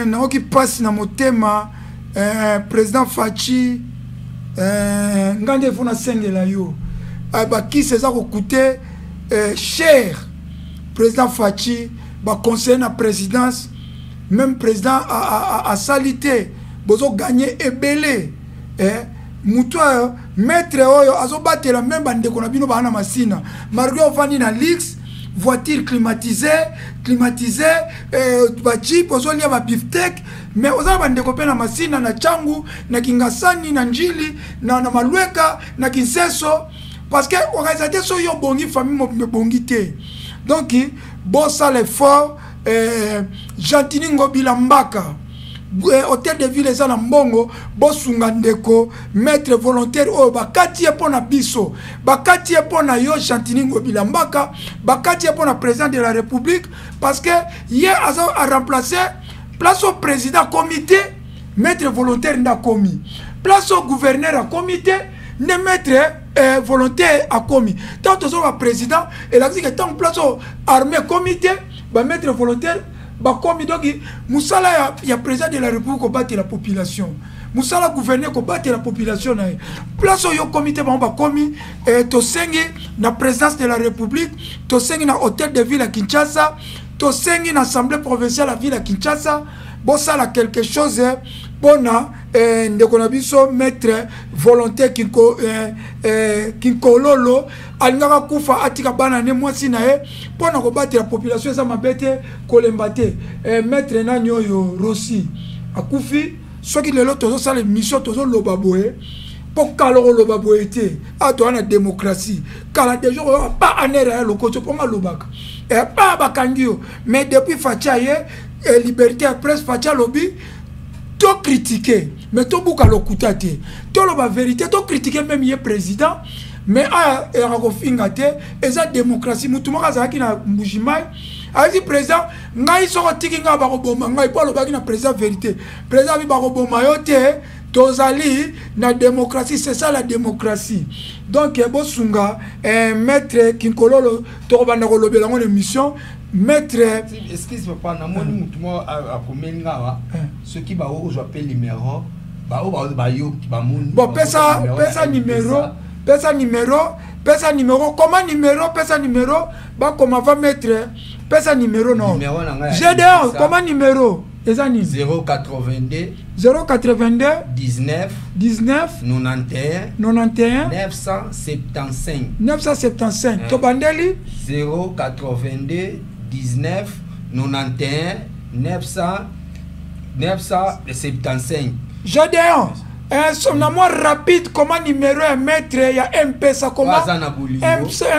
naoki pasi na motema, président Fatshi, nga nde fo nasengela yo. Bakisi eza kokute cher. Président Fatshi, ba conseiller na présidence, même président a salité, bozo gagner ebele. Mutu oyo, maître oyo azobatela même bandeko na bino bana na masina. Malgré ovandi na luxe, voiture climatisée, ba jeep, ozolia ba beefsteak, mais oza na bandeko pe na masina, na Tshangu, na Kingasani, na Njili, na Malweka, na Kinseso, parce que organisateur so yo bongi famille mo bongi te. Donc bosala effort, Gentiny Ngobila Mbaka, hôtel de ville eza na mbongo, bosunga ndeko maître volontaire oyo bakati ye mpo na biso, bakati ye mpo na yo Gentiny Ngobila Mbaka, bakati ye mpo na président de la République, parce que ye aza a remplacer place au président comité, maître volontaire nda komi, place au gouverneur a comité nde maître volontaire a komi. Tant tozo ba président elakisi que tant place au armée comité ba maître volontaire ba komi. Donc musala ya président de la République ko battre la population, musala gouverneur ko battre la population na ye. Place oyo comité ba ba komi, tosengi na présidence de la République, tosengi na hôtel de ville à Kinshasa, tosengi na assemblée provinciale à ville à Kinshasa, bosala quelque chose pona ndeko na biso maître volontaire Kinkololo alingaka kufa atika bana ne mwasi na ye pona kobatela population eza mabe te, kolemba te. Maître nani oyo Rossi akufi, soki lelo tozosala émission tozoloba boye Mpo kala okoloba boye te, awa toza na démocratie. Kala deja okoyoka pa anere ya lokoso mpo nga alobaka eh, pa bakangi yo. Mais depuis Fatshi aye, eh, liberté ya presse, Fatshi alobi to critiquer mais tobuka lokuta te, toloba vérité, to critiquer même ye président, mais aya eyaka kofinga te, eza démocratie. Motu moko azalaki na Mbujimai, ayaki président, ngai soko otiki ngai bakoboma ngai, mpo alobaki na président vérité. Président abi bakoboma yo te, tozali na démocratie, c'est ça la démocratie. Donc bosunga eh, maître Kinkololo, tokobanda kolobela yango na émission, maître. Excuse papa, namoni mutu moko akomeli nga awa, soki baokozwa mpe numéro bao bayoki bamoni. Bon, pesa, pesa numéro, pesa numéro, pesa numéro, comment numéro, pesa numéro, bakoma va maître, pesa numéro. No GDR, comment numéro eza nini? 082 082 19 19 91 91 975. 975. Tobandeli. 082 19 91 900 975. Gédéon, eh, na mwa rapide, comment numéro ya maître ya Mpesa, comment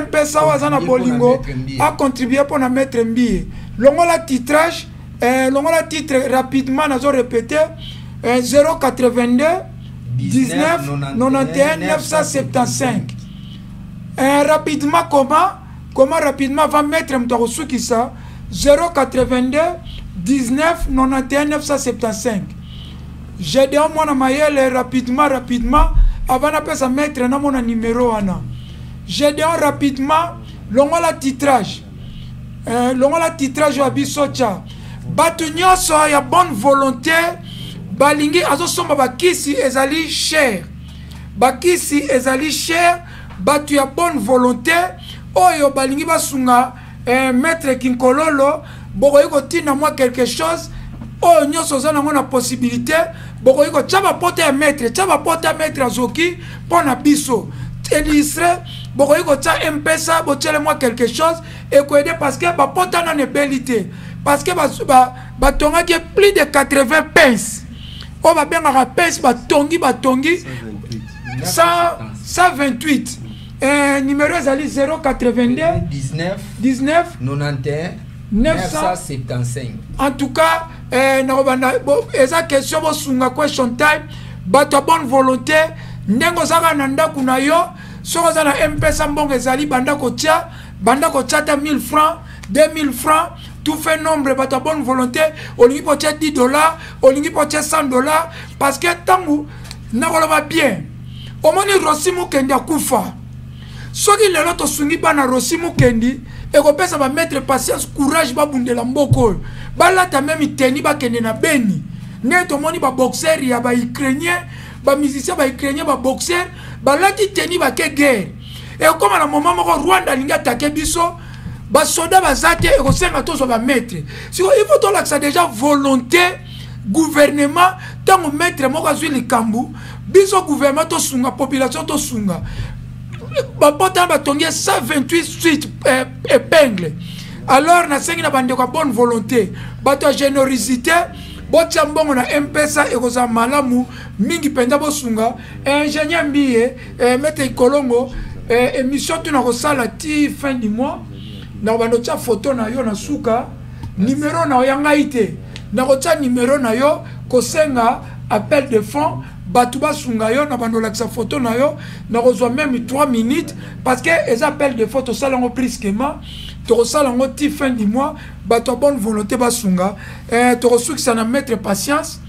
Mpesa oyo aza na bolingo acontribue mpo na maître Mbiye. Longola titrage, eh, longola titre rapidement, nazo répéter, eh, 082 19 91 975. Eh, rapidement, comment rapidement va maître moto akosukisa. 082 19 91 975. Gédéon mwana mayele, rapidement, rapidement, avant napesa maître, namona numéro wana. Gédéon, rapidement, longola titrage, eh, longola titrage oyo biso tya. Bato nyonso ya bonne volonté balingi azosomba bakisi, ezali cher, bakisi ezali cher. Bato ya bonne volonté oyo balingi basunga eh, maître Kinkololo, bokoki kotinda mwa quelque chose oyo nyonso oza nango na possibilité. Bokoki kotya bapota ya maître, tya bapota ya maître azoki mpo na biso illustre. Bokoki kotya Mpesa, botyele mwa quelque chose, ekoaider, parce que bapota nano ebeli te, parce que batongaki plus de 80 pince oyo babengaka pince, batongi batongi 128. Eh, numéro ezali 082 19 19 91 975. En tout cas, eh, nakobanda bo, eza question bosunga question time. Bato ya bonne volonté, ndenge ozalaka na ndako na yo, soki oza na Mpesa, mbongo ezali, banda kotia, banda kotia ata 1000 francs, 2000 francs, tout fait nombre. Bato ya bonne volonté, olingi mpo otia 10 dollars, olingi mpo otia 100 dollars, parce que ntango nakoloba bien, omoni Rossy Mukendi akufa, soki lelo tosungi bana Rossy Mukendi, ekopesa bamaître Patience courage, babundela mboka oyo, balata même tenue, bakende na Beni. Ndenge tomoni baboxer ya baukrainien, bamusicien baukrainien, baboxer balati tenue, bake guerre. Ekokóma na moment moko Rwanda alingi attaquer biso, basoda baza te, ekosenga tozwa bamaître. Siko il faut tolakisa déjà volonté gouvernement. Ntango maître moko azwi likambo, biso gouvernement tosunga, population tosunga. Bapota batongi 128 suite eh, épingle. Alors nasengi na bandeko ya bonne volonté, bato ya générosité, botia mbongo na Mpesa, ekozala malamu mingi mpenza. Bosunga ingénieur Mbiye, eh, maître Ikolongo. Eh, émission tuna kosala ti fin du mois, nakobanda otya photo na yo na suka, numéro na yo ya ngai te, nakotya numéro na yo kosenga appel de fonds, bato basunga yo. Na bando olakisa photo na yo, nakozwa même 3 minutes, parce que eza appel de fonds, tosala yango brusquement, tokosala yango ti fin du mois. Bato ya bonne volonté basunga. Eh, tokosukisa na maître Patience.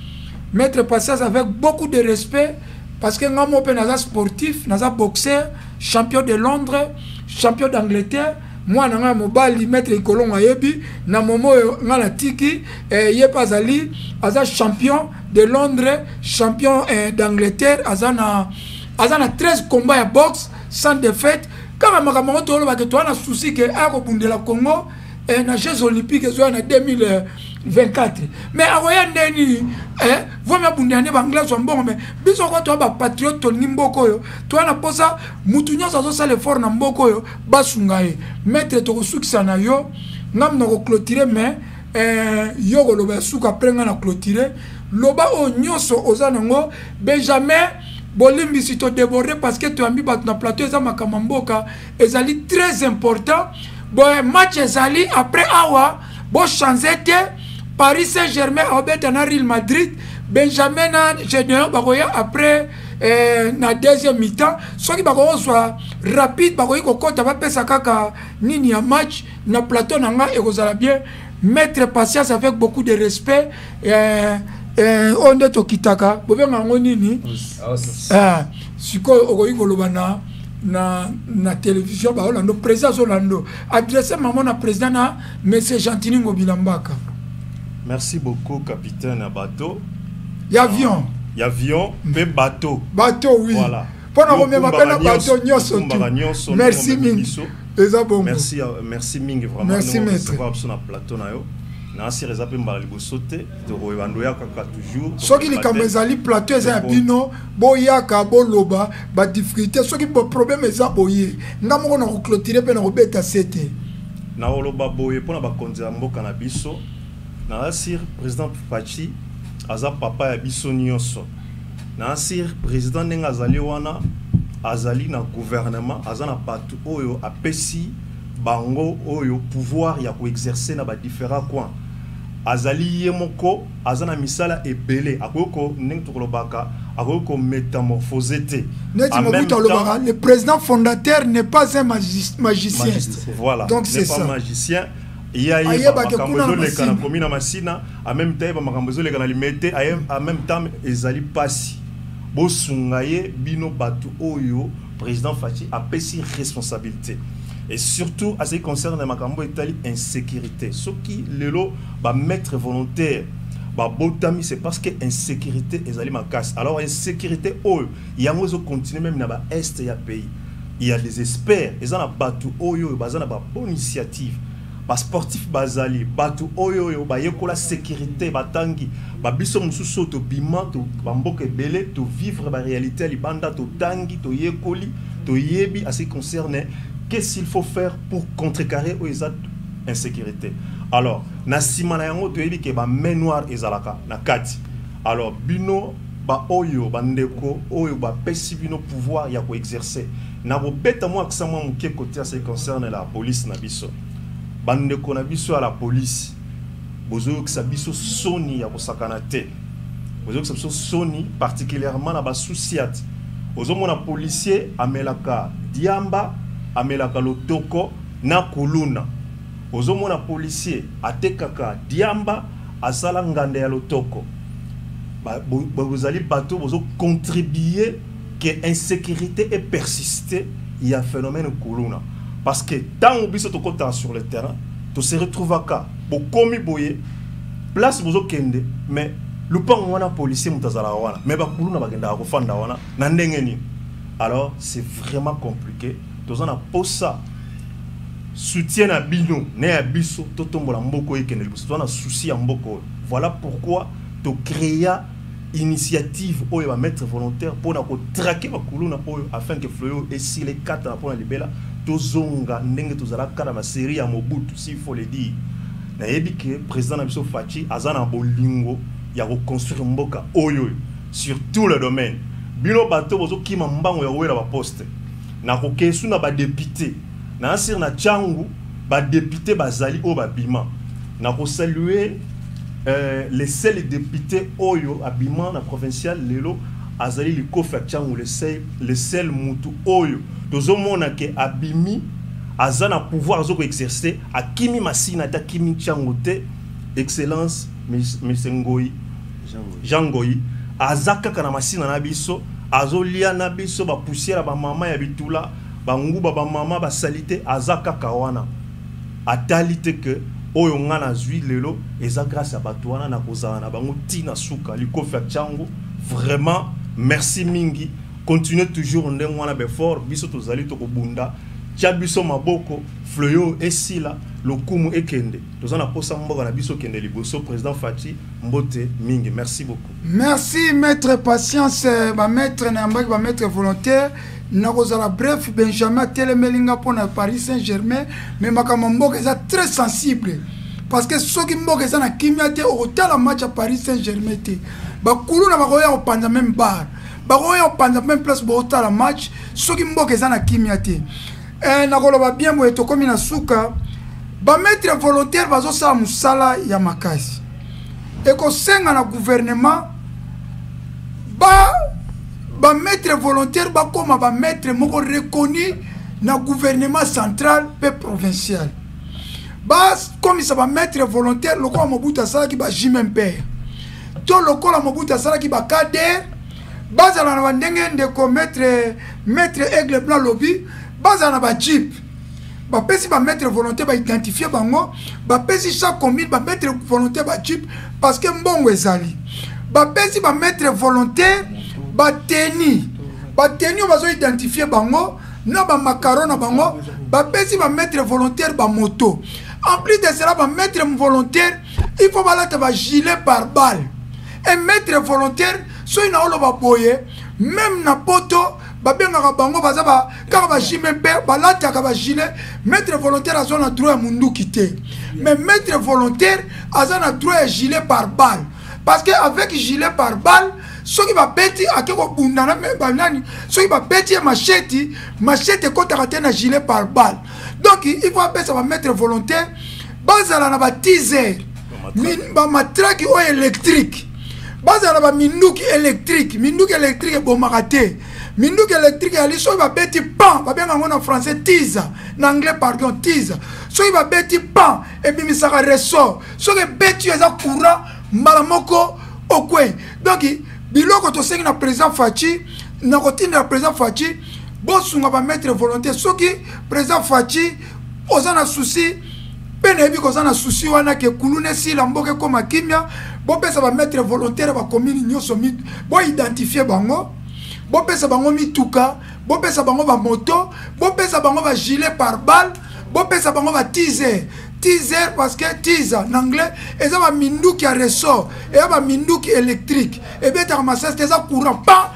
Maître Patience, avec beaucoup de respect, parce que nga mo mpe naza sportif, naza boxeur, champion de Londres, champion d'Angleterre. Mwana ngai ya mobali, maître Ikolongo ayebi na momo oyo ngai natiki eh, ye mpe azali, aza champion de Londres, champion eh, d'Angleterre, aza na 13 combat ya boxe sans défaite. Kaka makambo yango tolobaka, toza na souci ke aya kobundela Congo eh, na Jeux olympiques ezoya na 2024. Mais akoya nde nini? Eh, vomi abundela nde baanglais, azwa mbongo. Mais biso kwa toya bapatriote, tolingi mboka oyo, toya na mposa mutu nyonso azosala effort na mboka oyo basunga ye. Maître, tokosukisa na yo, ngamu na koclôturer, mais eh, yo koloba ya suka, après nga na clôturer. Loba oyo nyonso oza nango. Benjamin. Bolimbisi to déborder parce que toyambi bato na plateau, eza makambo ya mboka, ezali très important. Boye match ezali après awa, bochange te. Paris Saint-Germain aobeta na Real Madrid. Benjamin na Gédéon bakoya après na deuxième mi-temps. Soki bakozwa rapide, bakoki kokɔta, bapesa kaka nini ya match na plateau na nga, ekozala bien. Maître Patience, avec beaucoup de respect, oyo nde tokitaka, bobenga yango nini? Sikoyo okoki koloba na télévision, baolando président azolando. Adresse mamo na président na monsieur Gentiny Ngobila Mbaka. Merci beaucoup, capitaine ya bateau. Ya avion. Ya avion mpe bateau. Bateau, oui. Voilà. Mpona komema mpe na bateau nyonso tu. Merci mingi, eza bongo. Merci, merci mingi vraiment. Merci, maître. Biso na plateau na yo, naasir eza mpe mbala liboso te, tokoyebando ya kaka toujours. Soki likambo ezali, plateau eza ya bino, boyaka boloba badifficulté. Soki problème eza boye, nga moko na koclôturer mpe na kobeta se te. Nakoloba boye mpona bakonzi ya mboka na biso. Naasir président Fatshi aza papa ya biso nyonso. Naasir président ndenge azali wana, azali na gouvernement, aza na bato oyo apesi bango oyo pouvoir ya koexercer na badifférents coins. Azali ye moko, aza na misala ebele, akoki ko, ndenge tokolobaka, akoki kométamorphose te. Neti Mobutu alobaka: "Le président fondateur n'est pas un magicien." Voilà. Donc c'est pas ça. Magicien. Ye ayeba makambo ezoleka na komi na Masina, en même temps ayeba makambo ezoleka na Limete en même temps. Ezali mpasi. Bosunga ye, bino bato oyo président Fatshi apesi responsabilité, et surtout à ce qui concerne makambo etali insécurité. Soki lelo bamaître volontaire babotami, c'est parce que insécurité ezali makasi. Alors insécurité oyo yango ezocontinue même na baest ya pays. Il y a des experts, eza na bato oyo baza na babonne initiative, basportif bazali, bato oyo oyo bayekola sécurité, batangi. Babiso mosusu oyo tobima bamboka ebele, tovivre baréalité ya libanda, totangi, toyekoli, toyebi à ce qui concerne qu'est-ce qu'il faut faire pour contrecarrer oyo eza insécurité. Alors na nsima na yango, toyebi ke bamain noire ezalaka na kati. Alors bino baoyo bandeko oyo bapesi bino pouvoir ya koexercer, na kobeta mwa akisa mwa moke côté à ce qui concerne la police na biso. Bandeko na biso ya la police, bozoyokisa biso soni ya kosakana te. Bozoyokisa biso soni, particulièrement na basous-ciat. Ozomona policier amelaka diamba, amelaka lotoko na kuluna. Ozomona policier atekaka diamba, asala nganda ya lotoko. Bozali bato bozocontribue ke insécurité epersiste ya phénomène kuluna, parce que ntango biso tokɔtaka sur le terrain, tose retrouvaka bokomi boye place bozokende, mais lupango wana policier moto azalaka wana, mais bakuluna bakendaka kofanda wana na ndenge nini? Alors c'est vraiment compliqué. Toza na posa soutien na bino na ya biso, totombola mboka oyo ekende liboso. Toza na souci ya mboka oyo. Voilà pourquoi tocréa initiative oyo bamaître volontaire mpona kotraquer bakuluna oyo, afin que fléau esila, ekatana mpona libela, tozonga ndenge tozalaka na basérie ya Mobutu, s'il faut le dire. Nayebi ke président na biso Fatshi aza na bolingo ya koconstruire mboka oyo oyo sur tout le domaine. Bino bato bozokima mbango ya kowela baposte, na kokesu na badéputé na asir na Tshangu, badéputé bazali oyo babima. Na kosalue le seul député oyo abima na provincial lelo azali Likofi ya Tshangu, le seul mutu oyo tozomona ke abimi, aza na pouvoir, aza koexercer, akimi Masina te, akimi Tshangu te. Excellence monsieur Ngoi, Jean Ngoi, aza kaka na Masina na biso, azolia na biso bapoussière ya bamama ya bitula, banguba, bamama basali te, aza kaka wana. Atali te ke oyo nga nazwi lelo eza grâce ya bato wana, na kozala na bango ntina suka. Likofi ya Tshangu, vraiment merci mingi. Continue toujours ndenge wana befort. Biso tozali, tokobunda, tia biso maboko, fléau esila, lokumu ekende. Toza na posa mboka na biso ekende liboso. Président Fatshi, mbote mingi, merci beaucoup. Merci, maître Patience. Bamaître na yambaki, bamaître volontaire, nakozala bref. Benjamin atelemeli nga mpo na Paris Saint Germain, mais makambo ya mboka eza très sensible, parce que soki mboka eza na kimia te, okotala match ya Paris Saint Germain te. Bakuluna bakoya kopanza même bar. Bakoya kopanza meme place botala match soki mboka eza na kimia te. Eh, nakoloba bien boye, tokomi na suka. Bamaître volontaire bazosala mosala ya makasi. Ekosenga na gouvernement ba bamaître volontaire bakóma bamaître moko reconnu na gouvernement central mpe provincial. Bakomisa bamaître volontaire lokola Mobutu asalaki ba JMPR to lokola Mobutu asalaki ba KDR. Bazala na bandenge ndeko maître Aigle Blanc lobi, bazala na ba jeep. Bapesi ba maître volontaire, ba identifier bango, bapesi chaque commune ba maître volontaire ba jeep, parce que mbongo ezali. Bapesi ba maître volontaire bateni, bateni oyo bazo identifier bango na ba macaron na bango. Bapesi ba maître volontaire ba moto. En plus de cela, ba maître volontaire il faut balata ba gilet par balle. Un maître volontaire soki na oloba boye, même na poto babengaka bango baza ba kaka ba gilet mpe balataka ba gilet. Maître volontaire aza na droit ya munduki te, mais maître volontaire aza na droit ya gilet par balle, parce que avec gilet par balle soki babeti ake kobunda na banani, soki babeti ye machette, machette ekotaka te na gilet par balle. Donc il faut apesa ba maître volontaire bazala na ba teaser, ba matraque oyo électrique, bazala na ba minduki électrique. Minduki électrique ebomaka te. Minduki électrique eyali soki babeti pan, babenga yango na français teaser, na anglais pardon teaser. Soki babeti pan ebimisaka ressort, soki ebeti yo eza courant mbala moko okwei. Donc biloko tosengi na président Fatshi, na kotindela président Fatshi, bosunga ba maître volontaire. Soki président Fatshi oza na souci mpe nayebi koza na souci wana ke kuluna esila, mboka ekóma kimia, bopesa ba maître volontaire ba commune nyonso, boidentifie bango, bopesa bango mituka, bopesa bango ba moto, bopesa bango ba gilet par balle, bopesa bango ba teaser. Teaser parce que teaser na anglais eza ba minduki ya ressort, eza ba minduki électrique ebetaka masasi te, eza courant pa,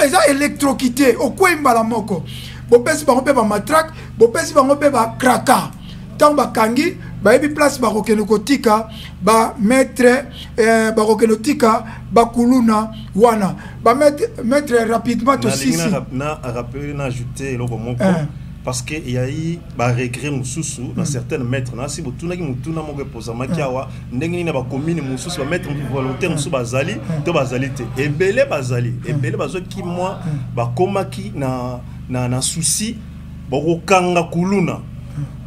eza électrocuté, okwei mbala moko. Bopesi bango mpe ba matraque, bopesi bango mpe ba kraka. Ntango bakangi bayebi place bakokende kotika ba maître, bakokende kotika bakuluna wana ba maître rapidement tosisi. Na rappeler, na ajouter eloko moko, parce que il y a eu ba regret mosusu na certaines maîtres na si botunaki motuna moko epozamaki awa, ndenge nini na bacommune mosusu ba maître volontaire mosusu bazali to bazali te. Ebele bazali, ebele bazwaki mwa bakomaki na souci bakokanga kuluna.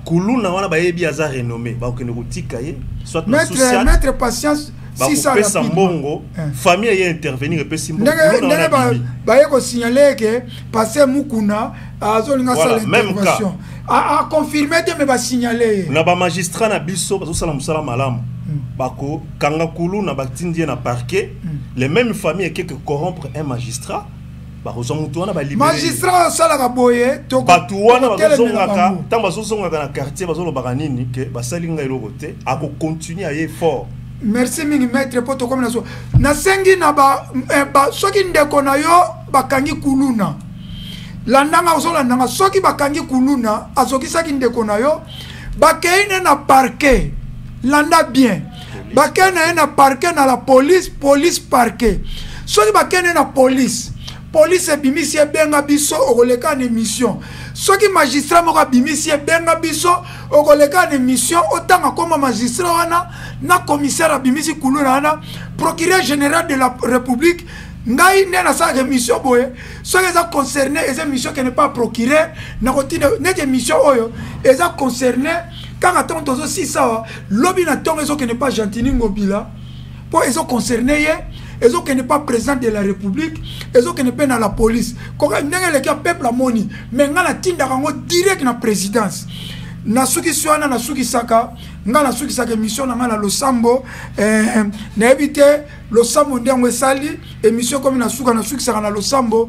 Kuluna wana bayebi aza renommé, bakokende kotika ye soit na maître, maître Patience bakopesa mbongo, famille eye intervenir, epesi mbongo. Ndenge baye kosignale ke passe Mukuna azolinga sala intervention, aconfirme te, me basignale ye. Na bamagistrat na biso bazosala mosala malamu, bakokanga kuluna, batindi ye na parquet. Les mêmes familles ekeke corrompre un magistrat, bakozwa motu wana balibere. Magistrat osalaka boye. Bato wana bazozongaka, ntango bazozongaka na quartier bazolobaka nini? Ke basali ngai eloko te, akocontinue aye fort. Merci mingi maître, mpo tokomi na so. Nasengi na ba, soki ndeko na yo bakangi kuluna, landanga, ozolandanga, soki bakangi kuluna azokisaki ndeko na yo, bakei ne na parquet, landa bien, bakei na ye na parquet, na la police, police parquet. Soki bakei ne na police, police ebimisi, ebenga biso, okoleka na émission. Soki magistrat moko abimisi, ebenga biso, okoleka na émission, otanga koma magistrat wana na commissaire abimisi kuluna wana, procureur général de la république. Ngai nde nasalaka émission boye, soki eza concerné, eza émission kende pas procureur, nakotinda neti émission oyo eza concerné kaka ntongo tozosisa awa, lobi na ntongo ezokende pa Gentini Ngobila mpo ezoconcerne ye, ezokende pa président de la république, ezokende mpe na la police. Koka ndenge eleki ya peuple amoni, me ngai natindaka yango direct na présidence. Nasukisi wana, nasukisaka ngai, nasukisaka émission na ngai na losambo. Nayebi te losambo nde yango esali émission ekomi na suka. Nasukisaka na losambo.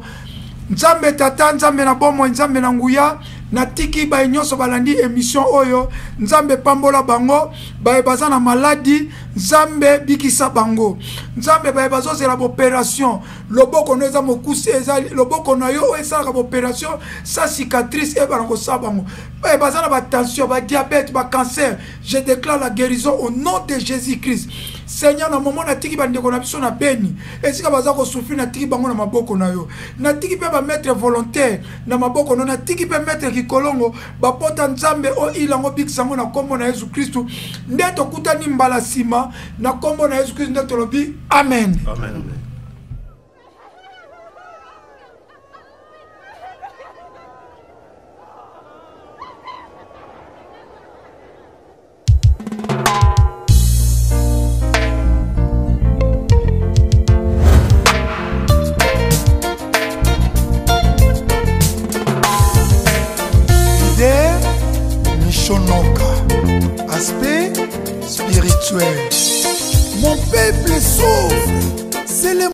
Nzambe tata, Nzambe na bomoi, Nzambe na nguya, natiki baye nyonso balandi émission oyo. Nzambe pambola bango. Baye baza na maladi, Nzambe bikisa bango. Nzambe, baye bazozela baopération, loboko no eza mokuse, eza loboko na yo oyo esalaka baopération sa cicatrice, eyebana kosala bango. Baye baza na batension, badiabète, bacancer, je déclare la guérison au nom de Jésus Christ. Seigneur, na momo natiki bandeko na biso na Beni, esika baza kosouffrir, natiki bango na maboko na yo. Natiki mpe bamaître volontaire na maboko na yo. Natiki mpe maître Kikolongo, bapota Nzambe oyo ilango bikisa yango na nkombo na Yesu Kristu. Nde tokutani mbala nsima na nkombo na Yesu Kristu nde tolobi amen, amen. Mishonoka, aspect spirituel.